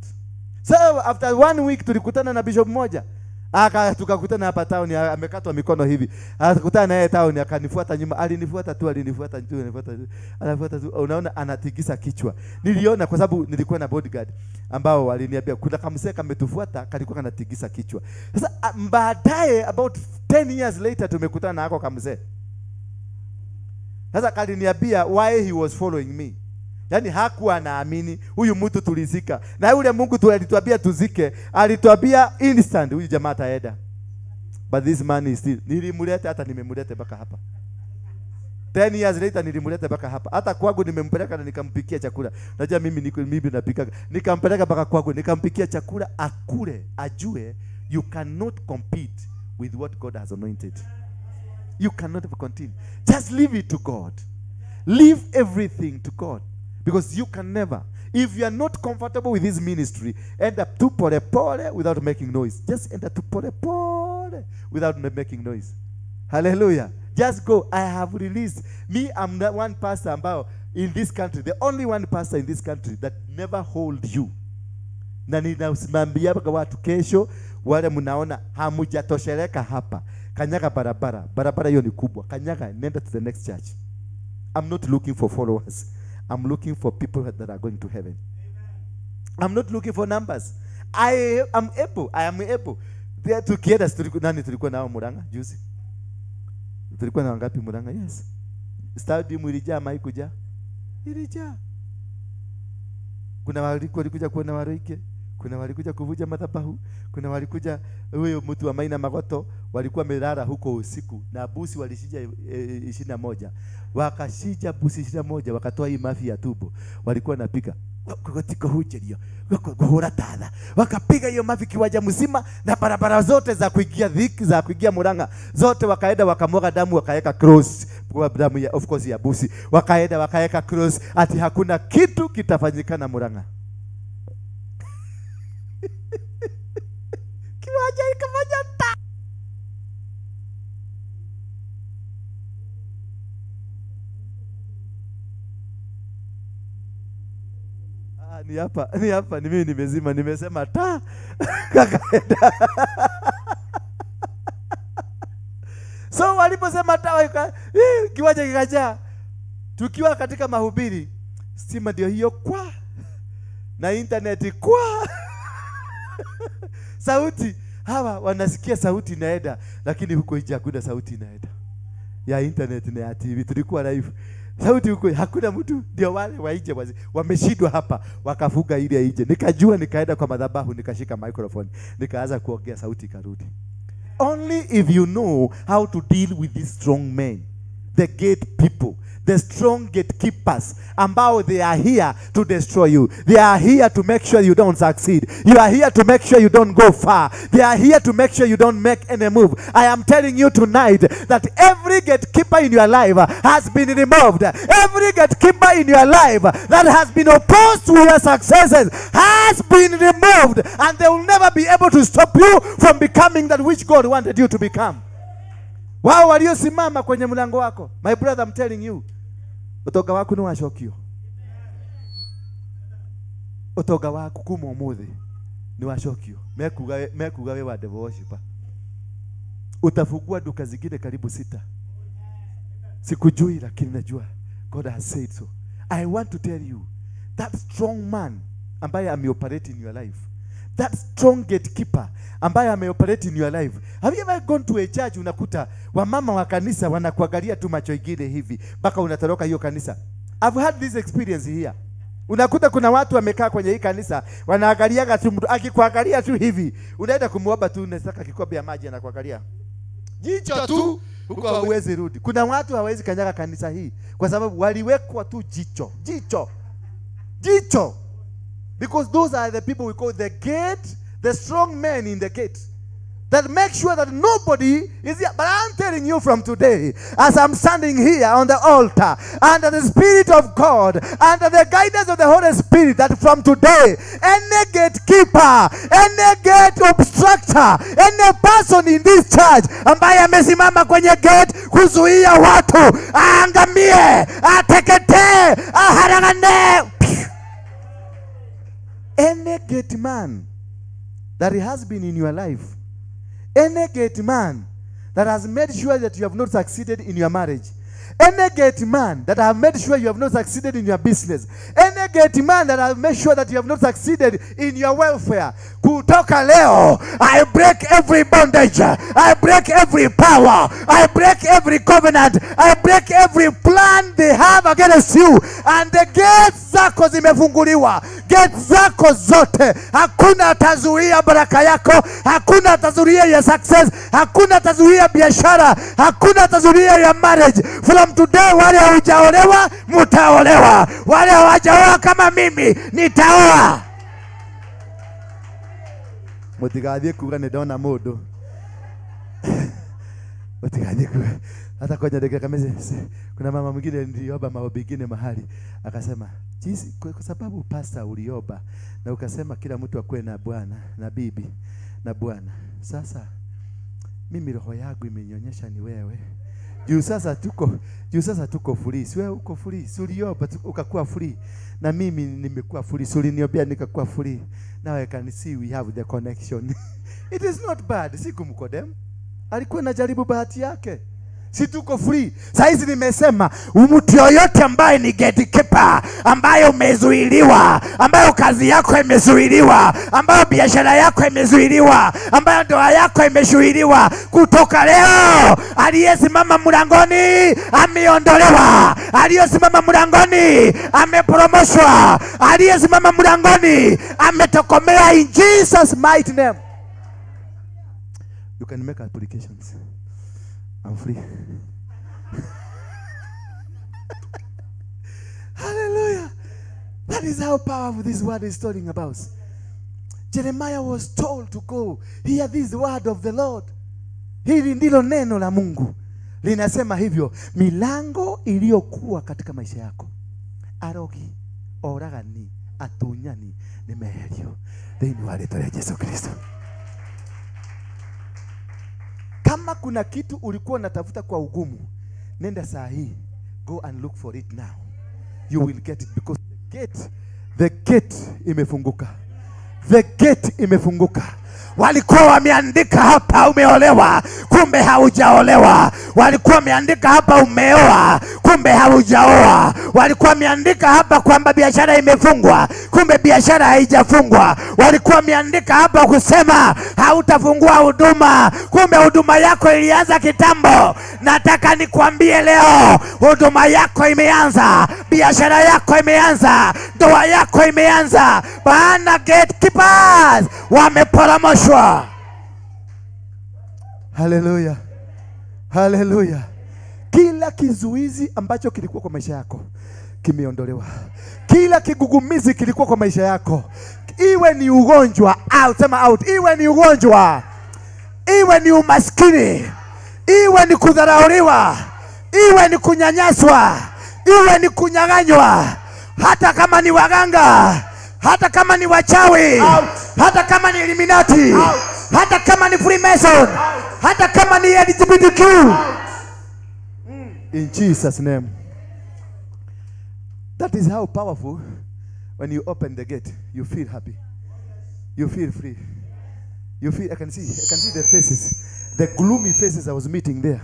So after 1 week tulikutana na bishop mmoja. Tukakutana hapa town, amekatwa mikono hivi. Akakutana naye town, akanifuata nyuma, alinifuata tu. Unaona anatikisa kichwa. Niliona kwa sababu nilikuwa na bodyguard ambao waliniambia kuna kamsee kametufuata kalikuwa kanatikisa kichwa. Sasa baadaye about 10 years later tumekutana na hako kamsee. Sasa kaliniambia why he was following me. Yaani hakuwa anaamini huyu mtu tulizika. Na yule Mungu tu alituambia tuzike, alituambia instant huyu jamaa ataenda. But this man is still, nilimleta hata nimemleta mpaka hapa. 10 years later nilimleta mpaka hapa. Hata kwangu nimempeleka na nikampikia chakula. Unajua mimi mimi napika. Nikampeleka mpaka kwangu nikampikia chakula akule, ajue you cannot compete with what God has anointed. You cannot continue. Just leave it to God. Leave everything to God. Because you can never, if you are not comfortable with this ministry, end up too pole pole without making noise. Just end up too pole pole without making noise. Hallelujah. Just go. I have released. Me, I'm the one pastor ambao in this country, the only one pastor in this country that never hold you. Na ninasimambia kwa watu kesho, wale mnaona hamujatosheleka hapa. Kanyaga barabara. Barabara hiyo ni kubwa. Kanyaga, nenda to the next church. I'm not looking for followers. I'm looking for people that are going to heaven. I'm not looking for numbers. I am able. I am able. There together, nani tulikuwa nao Murang'a juzi? Tulikuwa na ngapi Murang'a? Yes. Stadium ilijaa, haikujaa? Ilijaa. Kuna walikuja kuona Waroike, kuna walikuja kuvuja madhabahu, kuna walikuja huyo mtu wa Maina Magoto, walikuwa wamelala huko usiku na busi walishija 21. Wakashija busi 21 wakatoa hii mafi ya tubo. Walikuwa napika katika hujerio kuhura tadha. Wakapiga hiyo mafi kiwanja mzima na barabara zote za kuingia dhiki za kuingia Murang'a zote wakaenda wakamwaga damu, wakaeka cross kwa damu ya of course ya busi. Wakaenda wakaeka cross ati hakuna kitu kitafanyikana Murang'a. Kiwanja ikafanya ta. Ni hapa, ni mimi nimezima, nimesema ta. Kakaenda. So waliposema ta, kiwanja kikajaa. Tukiwa katika mahubiri, stima ndio hiyo kwa na internet kwa. Sauti, hawa wanasikia sauti inaenda, lakini huko nje hakuna sauti inaenda. Ya internet na ya TV tulikuwa live. Sauti huko hakuna mtu, ndio wale waije wameshindwa hapa wakafuga ile nje. Nikajua, nikaenda kwa madhabahu nikashika microphone, nikaanza kuongea, sauti ikarudi. Only if you know how to deal with these strong men, the gate people, the strong gatekeepers, ambao they are here to destroy you. They are here to make sure you don't succeed. You are here to make sure you don't go far. They are here to make sure you don't make any move. I am telling you tonight that every gatekeeper in your life has been removed. Every gatekeeper in your life that has been opposed to your successes has been removed, and they will never be able to stop you from becoming that which God wanted you to become. Wao waliosimama kwenye mlango wako, my brother, I'm telling you, utoga wako ni washokio. Utoga wako kuma umuthi ni washokio. Mekuga we wa devil worshiper. Utafungua duka zingine karibu 6. Sikujui lakini najua God has said so. I want to tell you that strong man ambaye ameoperate in your life, that strong gatekeeper ambaye ameoperate in your life. Have you ever gone to a church unakuta wamama wa kanisa wanakuangalia tu macho ingine hivi mpaka unatoroka hiyo kanisa? I've had this experience here. Unakuta kuna watu wamekaa kwenye hii kanisa wanaangaliaga tu, mtu akikuangalia tu hivi unaenda kumuomba tu, unataka kikombe ya maji, anakuangalia jicho tu. Huko hauwezi rudi. Kuna watu hawezi kanyaga kanisa hii kwa sababu waliwekwa tu jicho. Jicho. Jicho. Because those are the people we call the gate, the strong men in the gate, that make sure that nobody is here. But I'm telling you from today, as I'm standing here on the altar, under the Spirit of God, under the guidance of the Holy Spirit, that from today, any gatekeeper, any gate obstructor, any person in this church ambaye amesimama kwenye gate kuzuia watu, aangamie, ateketee, aharagane. Any gate man that has been in your life, any gate man that has made sure that you have not succeeded in your marriage, any gate man that have made sure you have not succeeded in your business, any gate man that have made sure that you have not succeeded in your welfare, kutoka leo, I break every bondage, I break every power, I break every covenant, I break every plan they have against you. And the gates zako zimefunguliwa, gates zako zote, hakuna atazuia baraka yako, hakuna atazuia your success, hakuna atazuia biashara, hakuna atazuia your marriage. From today, wale hawajaolewa mtaolewa, wale hawajaoa kama mimi nitaoa. Mutigathie kuga ni ndona mundu. Mutigathie kuga hata kwa nyandika kameze. Kuna mama mwingine niliomba maombi mengine mahali akasema, jinsi kwa sababu pastor uliomba na ukasema kila mtu akue na bwana na bibi na bwana. Sasa mimi roho yangu imenionyesha ni wewe. Juu sasa tuko free. Si wewe uko free, si uliomba ukakuwa free. Na mimi nimekuwa free, si uliniambia nikakuwa free. Now I can see we have the connection. It is not bad. Sikumkodem. Alikuwa anajaribu bahati yake. Si tuko free. Saizi nimesema mtu yoyote ambaye ni gatekeeper, ambaye umezuiliwa, ambayo kazi yako imezuiliwa, ambayo biashara yako imezuiliwa, ambayo ndoa yako imezuiliwa, kutoka leo aliyesimama mlangoni ameondolewa, aliyesimama mlangoni amepromoshwa, aliyesimama mlangoni ametokomea in Jesus mighty name. You can make applications. I'm free. Hallelujah. That is how powerful this word is talking about. Jeremiah was told to go hear this word of the Lord. Hili ndilo neno la Mungu. Linasema hivyo, milango iliyokuwa katika maisha yako, arogi, oragani, atunyani, nimeherio thĩinĩ wa rĩĩtwa rĩa Yesu Kristo. Kama kuna kitu ulikuwa unatafuta kwa ugumu, nenda saa hii, go and look for it now. You will get it because the gate imefunguka. The gate imefunguka. Walikuwa wameandika hapa umeolewa, kumbe haujaolewa. Walikuwa wameandika hapa umeoa, kumbe haujaoa. Walikuwa wameandika hapa kwamba biashara imefungwa, kumbe biashara haijafungwa. Walikuwa wameandika hapa kusema hautafungua huduma, kumbe huduma yako ilianza kitambo. Nataka nikwambie leo, huduma yako imeanza, biashara yako imeanza, ndoa yako imeanza. Maana gatekeepers wameporomoshwa. Hallelujah. Hallelujah. Kila kizuizi ambacho kilikuwa kwa maisha yako kimeondolewa. Kila kigugumizi kilikuwa kwa maisha yako, iwe ni ugonjwa, out, sema out, iwe ni ugonjwa, iwe ni umaskini, iwe ni kudharauliwa, iwe ni kunyanyaswa, iwe ni kunyang'anywa, hata kama ni waganga, hata kama ni wachawi, out, hata kama ni Illuminati, out, hata kama ni Freemason, out, hata kama ni LGBTQ, out. In Jesus' name. That is how powerful. When you open the gate, you feel happy. You feel free. You feel, I can see the faces, the gloomy faces I was meeting there.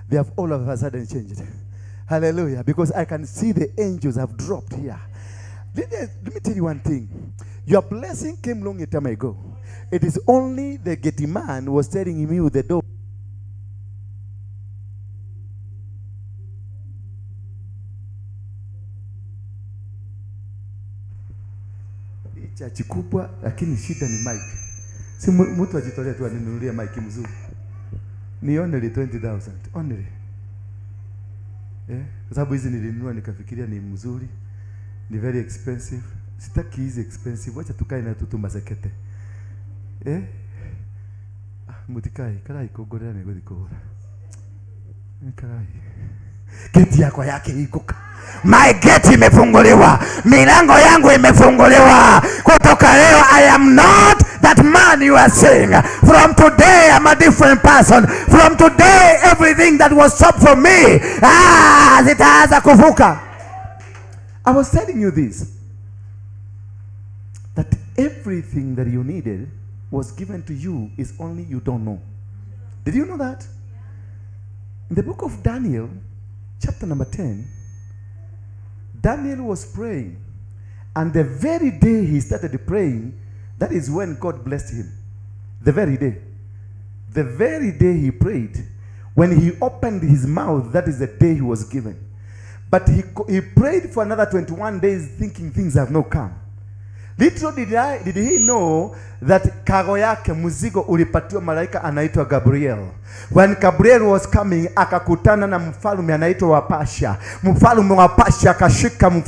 They have all of a sudden changed. Hallelujah. Because I can see the angels have dropped here. Let me tell you one thing. Your blessing came long a time ago. It is only the gate man was telling me with the door. Chachi kubwa, lakini shida ni mic. Si mtu ajitolee tu aninunulie mic mzuri. Ni only 20,000 only. Kwa sababu hizi nilinunua nikafikiria ni mzuri, ni very expensive. Sitaki hizi expensive, wacha tukae na tutu masekete. Mutikai karai kugorera ni guthi kugura. Karai. Geti yako yake iko. My gate imefunguliwa. Milango yangu imefunguliwa. Kutoka leo I am not that man you are seeing. From today I'm a different person. From today everything that was stopped from me, zitaanza kuvuka. I was telling you this, that everything that you needed was given to you, is only you don't know. Did you know that? In the book of Daniel, chapter number 10, Daniel was praying, and the very day he started praying, that is when God blessed him. The very day. The very day he prayed, when he opened his mouth, that is the day he was given. But he prayed for another 21 days thinking things have not come. Little did he know that kago yake mzigo ulipatiwa malaika anaitwa Gabriel. When Gabriel was coming, akakutana na mfalme anaitwa wa Pasha. Mfalme wa Pasha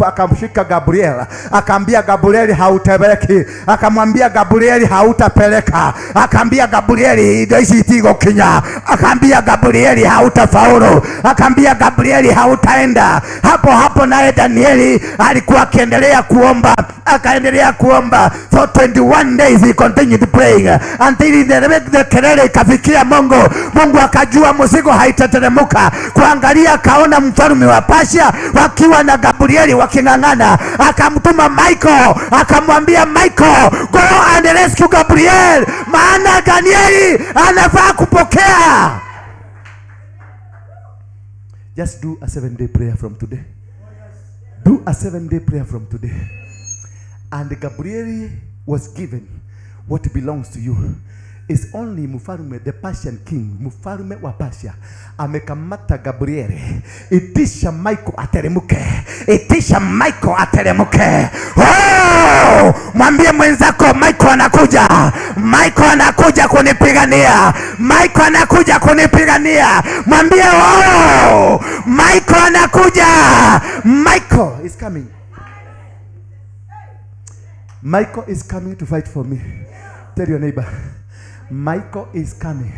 akamshika Gabriel. Akaambia Gabriel hautebeki. Akamwambia Gabriel hautapeleka. Akaambia Gabriel ishi tigo kinya. Akaambia Gabrieli hautafaulu. Akaambia Gabrieli hautaenda. Hapo hapo naye Danieli alikuwa akiendelea kuomba. Akaendelea kuomba for 21 days he continued praying until the kelele ikafikia Mungu. Mungu akajua mzigo haitateremka. Kuangalia akaona mfalme wa Persia wakiwa na Gabrieli waking'ang'ana. Akamtuma Michael, akamwambia Michael, go and rescue Gabriel, maana Danieli anafaa kupokea. Just do a 7-day prayer from today. Do a 7-day prayer from today. And Gabriel was given what belongs to you. It's only mfalme, the Persian king, mfalme wa Persia, amekamata Gabriel. Itisha Michael ateremuke. Itisha Michael ateremuke. Oh! Mwambie mwenzako Michael anakuja. Michael anakuja kunipigania. Michael anakuja kunipigania. Mwambie oh! Michael anakuja. Michael is coming. Michael is coming to fight for me. Tell your neighbor, Michael is coming.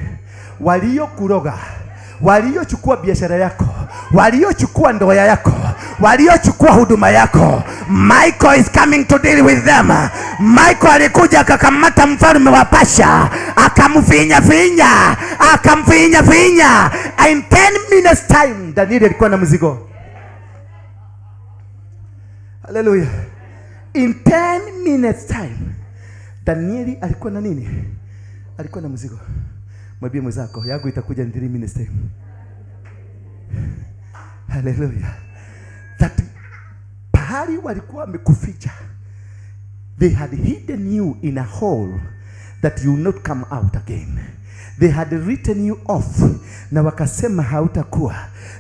Walio kuroga, walio chukua biashara yako, walio chukua ndoa yako, walio chukua huduma yako, Michael is coming to deal with them. Michael alikuja akakamata mfalme wa Persia, akamfinya finya, akamfinya finya. In 10 minutes time, Daniel alikuwa na mzigo. Hallelujah. In 10 minutes time, Danieli alikuwa na nini? Alikuwa na mzigo. Mwambie mwenzako, yangu itakuja in 3 minutes time. Hallelujah. That pahali walikuwa wamekuficha, they had hidden you in a hole that you will not come out again. They had written you off, na wakasema hautakuwa.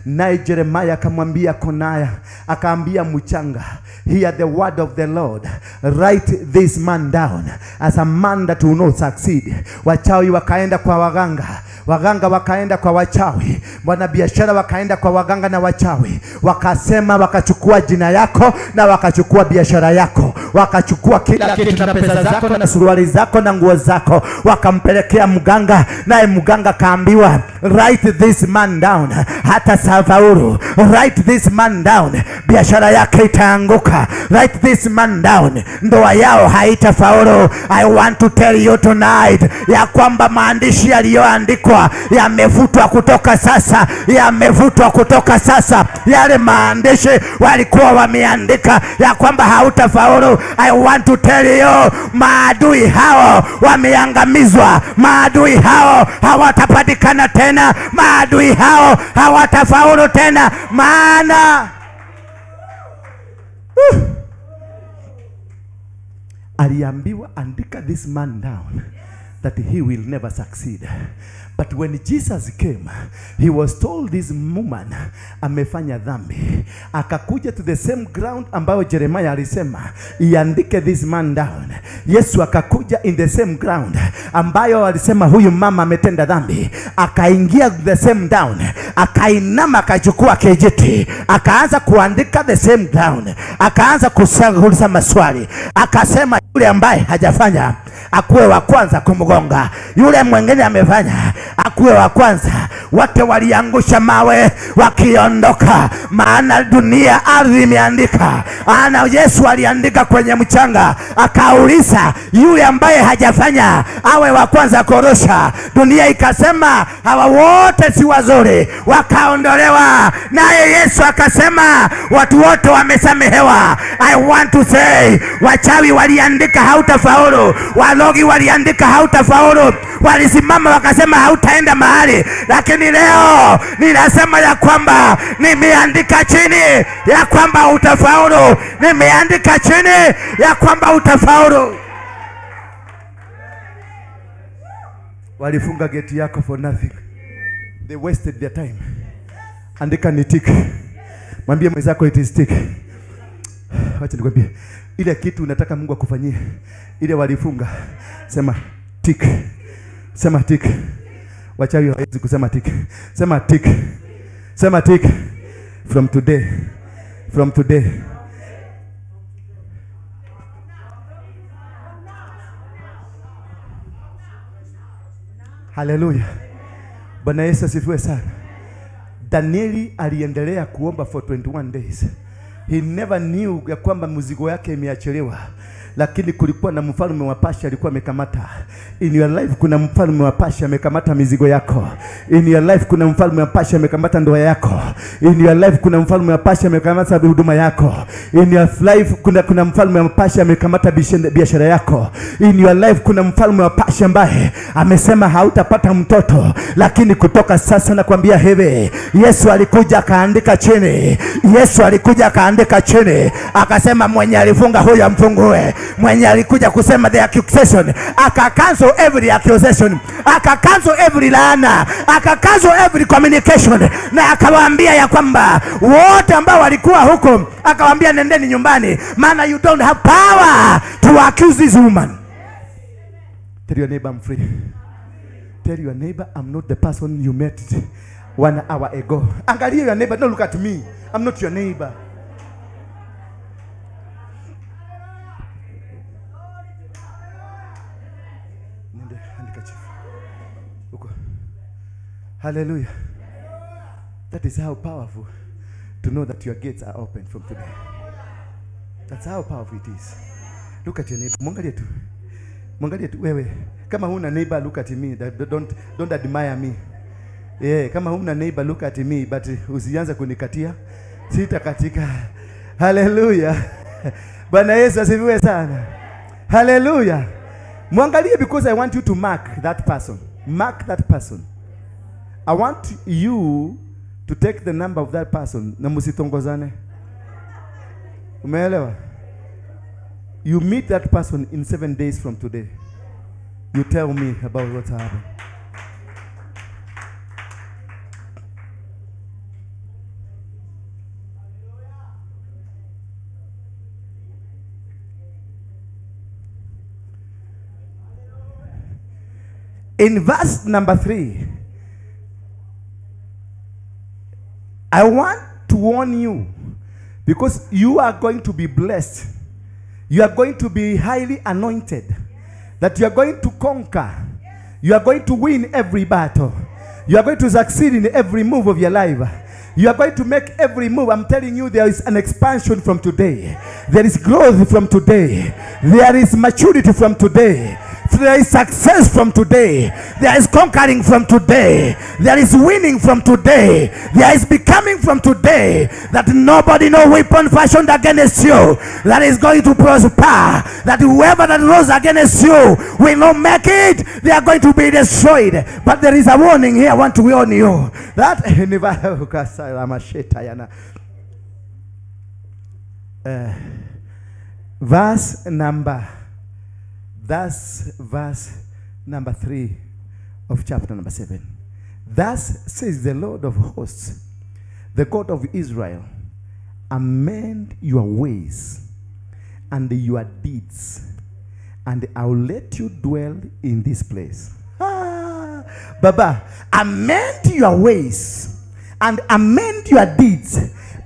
Naye Jeremiah akamwambia Konaya, akaambia mchanga, hear the word of the Lord, write this man down as a man that will not succeed. Wachawi wakaenda kwa waganga, waganga wakaenda kwa wachawi, wanabiashara wakaenda kwa waganga na wachawi, wakasema, wakachukua jina yako na wakachukua biashara yako, wakachukua kila kitu na pesa zako na suruali zako na nguo zako, wakampelekea mganga. Naye mganga kaambiwa, write this man down, hata safaulu. Write this man down, biashara yake itaanguka. Write this man down, ndoa yao haitafaulu. I want to tell you tonight ya kwamba maandishi yaliyoandikwa yamevutwa kutoka sasa, yamevutwa kutoka sasa. Yale maandishi walikuwa wameandika ya kwamba hautafaulu, I want to tell you, maadui hao wameangamizwa, maadui hao hawatapatikana tena, maadui hao hawatafaulu tena, maana aliambiwa, andika this man down that he will never succeed. But when Jesus came, he was told this woman amefanya dhambi. Akakuja to the same ground ambayo Jeremiah alisema iandike this man down. Yesu akakuja in the same ground ambayo alisema huyu mama ametenda dhambi. Akaingia the same down, akainama, akachukua kijiti, akaanza kuandika the same ground, akaanza kuuliza maswali. Akasema yule ambaye hajafanya akuwe wa kwanza kumgonga, yule mwingine amefanya akuwe wa kwanza. Wote waliangusha mawe wakiondoka, maana dunia ardhi imeandika. Ana Yesu aliandika kwenye mchanga, akauliza yule ambaye hajafanya awe wa kwanza korosha. Dunia ikasema hawa wote si wazuri, wakaondolewa. Naye Yesu akasema watu wote wamesamehewa. I want to say, wachawi waliandika hautafaulu, walogi waliandika hautafaulu, walisimama wakasema hautaenda mahali. Lakini leo ninasema ya kwamba nimeandika chini ya kwamba utafaulu, nimeandika chini ya kwamba utafaulu. Walifunga geti yako for nothing. They wasted their time. Andika ni tick. Mwambie mwenzako it is tick. Wacha nikwambie, ile kitu unataka Mungu akufanyie, ile walifunga, sema tick. Sema tick. Wachawi hawezi kusema tick. Sema tick. Sema tick. From today. From today. Hallelujah. Bwana Yesu asifiwe sana. Danieli aliendelea kuomba for 21 days. He never knew ya kwamba mzigo yake imeachiliwa. Lakini kulikuwa na mfalme wa Pasha alikuwa amekamata. In your life kuna mfalme wa Pasha amekamata mizigo yako. In your life kuna mfalme wa Pasha amekamata ndoa yako. In your life kuna mfalme wa Pasha amekamata huduma yako. In your life kuna mfalme wa Pasha amekamata biashara yako. In your life kuna mfalme wa Pasha ambaye amesema hautapata mtoto. Lakini kutoka sasa nakwambia hivi, Yesu alikuja akaandika chini. Yesu alikuja akaandika chini, akasema mwenye alifunga huyo amfungue. Mwenye alikuja kusema the accusation, aka cancel every accusation, aka cancel every laana, aka cancel every communication. Na akawaambia ya kwamba wote ambao walikuwa huko, akawaambia nendeni nyumbani, maana you don't have power to accuse this woman. Tell your neighbor I'm free. Tell your neighbor I'm not the person you met 1 hour ago. Angalia your neighbor, don't look at me. I'm not your neighbor. Hallelujah. That is how powerful to know that your gates are open from today. That's how powerful it is. Look at your neighbor. Mwangalie tu. Mwangalie tu wewe. Kama huna neighbor, look at me. Don't admire me. Yeah, kama huna neighbor, look at me, but usianze kunikatia. Sitakatika. Hallelujah. Bwana Yesu asifiwe sana. Hallelujah. Mwangalie, because I want you to mark that person. Mark that person. I want you to take the number of that person. Na musitongozane. Umeelewa? You meet that person in 7 days from today. You tell me about what happened. In verse number 3, I want to warn you, because you are going to be blessed. You are going to be highly anointed. That you are going to conquer. You are going to win every battle. You are going to succeed in every move of your life. You are going to make every move. I'm telling you, there is an expansion from today. There is growth from today. There is maturity from today. There is success from today. There is conquering from today. There is winning from today. There is becoming from today. That nobody, no weapon fashioned against you that is going to prosper. That whoever that rose against you will not make it. They are going to be destroyed. But there is a warning here. I want to warn you. That verse number, that's verse number 3 of chapter number 7. Thus says the Lord of hosts, the God of Israel, amend your ways and your deeds, and I will let you dwell in this place. Ah, Baba, amend your ways and amend your deeds,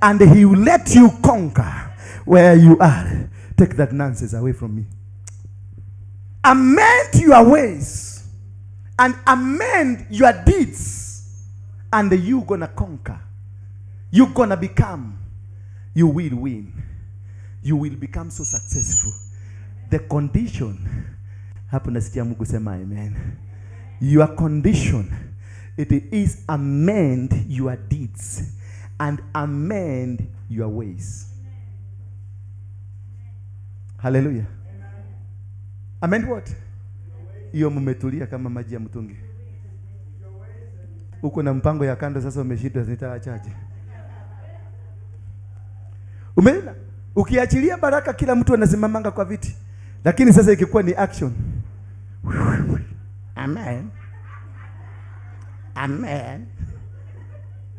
and he will let you conquer where you are. Take that nonsense away from me. Amend your ways and amend your deeds, and you're gonna conquer. You're gonna become. You will win. You will become so successful. The condition, hapo nasikia Mungu sema amen. Your condition, it is amend your deeds and amend your ways. Hallelujah. Amend what? Hiyo mmetulia kama maji ya mtungi. Uko na mpango ya kando sasa umeshindwa, nitaachaje? Umeona? Ukiachilia baraka kila mtu anasimamanga kwa viti. Lakini sasa ikikuwa ni action. Amen. Amen.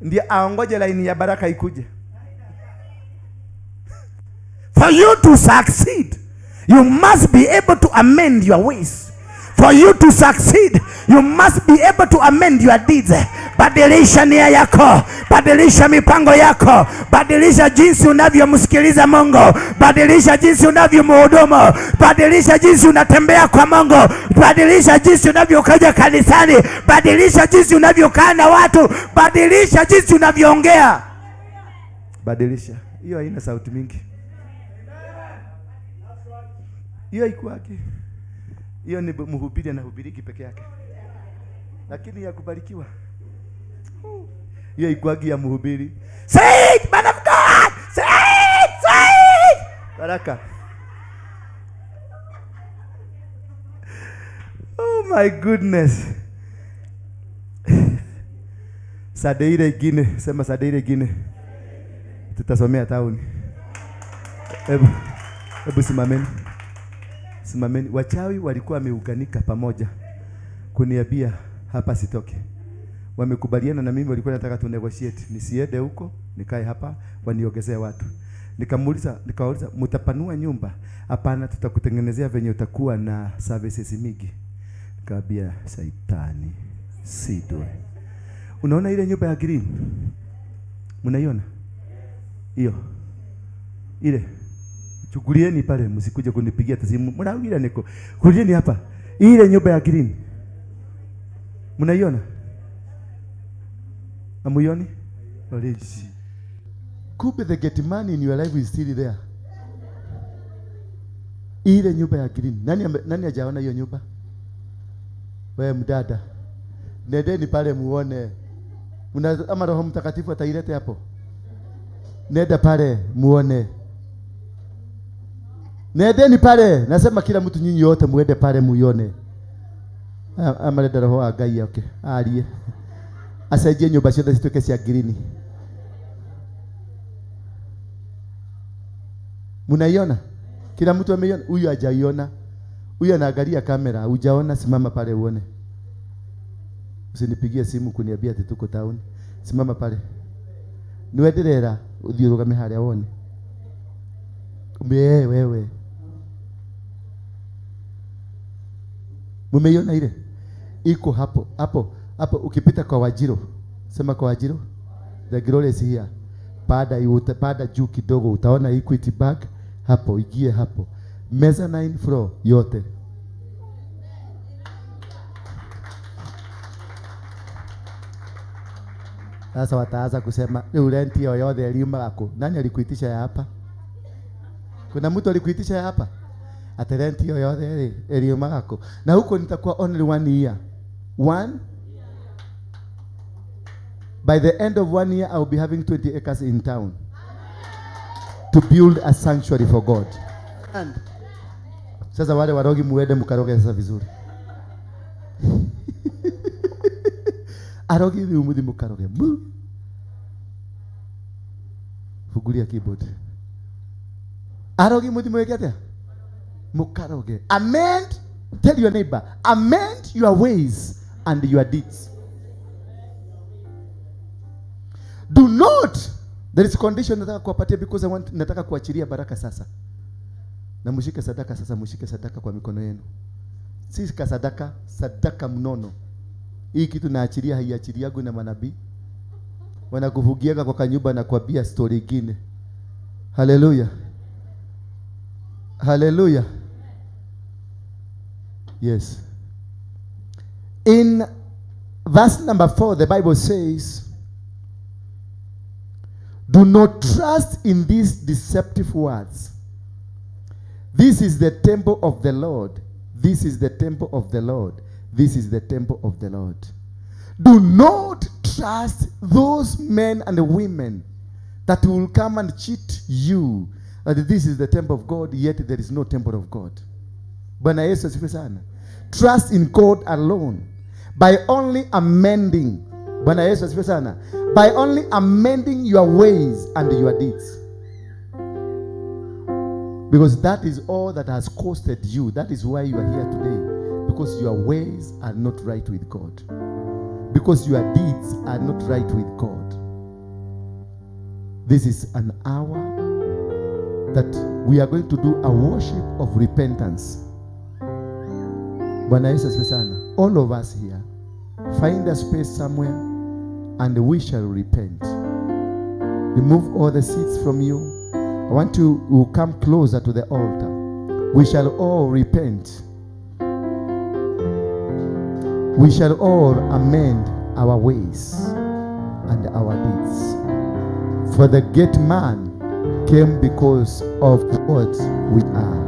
Ndiye aongoje laini ya baraka ikuje. For you to succeed, you must be able to amend your ways. For you to succeed, you must be able to amend your deeds. Badilisha nia yako, badilisha mipango yako, badilisha jinsi unavyomsikiliza Mungu, badilisha jinsi unavyomhudumu, badilisha jinsi unatembea kwa Mungu, badilisha jinsi unavyokuja kanisani, badilisha jinsi unavyokaa na watu, badilisha jinsi unavyoongea. Badilisha. Hiyo haina sauti mingi. Hiyo haikuwake. Hiyo ni mhubiri anahubiriki peke yake. Lakini ya kubarikiwa, hiyo ikuagi ya mhubiri. Say it, man of God! Say it, say it! Baraka. Oh my goodness. Sadeire ingine, sema sadeire ingine. Tutasomea town. Hebu simameni. Simameni. Wachawi walikuwa wameunganika pamoja kuniambia hapa sitoke. Wamekubaliana na mimi, walikuwa nataka tu negotiate, nisiende huko, nikae hapa, waniongezee watu. Nikamuuliza, nikauliza, mtapanua nyumba? Hapana, tutakutengenezea venye utakuwa na services mingi. Nikamwambia saitani sidwe. Unaona ile nyumba ya green? Mnaiona? Hiyo. Ile. Chukulieni pale, msikuje kunipigia simu. Mnaona niko. Kulieni hapa. Ile nyumba ya green. Mnaiona? Amuioni? Oleji. Kumbe the get money in your life is still there. Ile nyumba ya green. Nani hajaona hiyo nyumba? Wewe mdada. Nendeni pale muone. Ama Roho Mtakatifu atailete hapo. Nenda pale muone. Nendeni pale. Nasema kila mtu nyinyi yote muende pale muione. Ama leta Roho wa Ngai yake. Alie. Asaidie nyumba ciothe cituike cia green. Mnaiona? Kila mtu ameiona. Huyu hajaiona. Huyu anaangalia kamera. Hujaona, simama pale uone. Usinipigie simu kuniambia ati tuko town. Simama pale. Niwenderera uthie urugame haria wone. Umbe wewe. Mumeiona ile? Iko hapo, hapo, hapo ukipita kwa Wajiro. Sema kwa Wajiro. The glory is here. Pada juu kidogo utaona Equity Bank hapo, igie hapo. Mezzanine floor yote. Sasa wataanza kusema rent yoyote eliuma yako. Nani alikuitisha ya hapa? Kuna mtu alikuitisha ya hapa? Ate rent yoyote eliuma yako. Na huko nitakuwa only 1 year. One? By the end of 1 year, I will be having 20 acres in town to build a sanctuary for God. And sasa wale warogi muende mkaroge sasa vizuri. Arogi ni umuthi mkaroge. Fungulia keyboard. Arogi muthi mweke atia? Mkaroge. Amend, tell your neighbor, amend your ways and your deeds. Do not, there is condition nataka kuwapatia because I want, nataka kuachilia baraka sasa. Na mshike sadaka sasa, mshike sadaka kwa mikono yenu. Si sadaka, sadaka mnono. Hii kitu naachilia haiachiliagu na manabii. Wanakuvugiaga kwa kanyumba na kuambia story nyingine. Hallelujah. Hallelujah. Yes. In verse number 4, the Bible says, do not trust in these deceptive words. This is the temple of the Lord. This is the temple of the Lord. This is the temple of the Lord. Do not trust those men and women that will come and cheat you that this is the temple of God, yet there is no temple of God. Bwana Yesu asifiwe sana. Trust in God alone. By only amending. Bwana Yesu asifiwe sana. By only amending your ways and your deeds. Because that is all that has costed you. That is why you are here today. Because your ways are not right with God. Because your deeds are not right with God. This is an hour that we are going to do a worship of repentance. Bwana Yesu asifiwe sana. All of us here, find a space somewhere and we shall repent. Remove all the seeds from you. I want you to come closer to the altar. We shall all repent. We shall all amend our ways and our deeds. For the great man came because of what we are.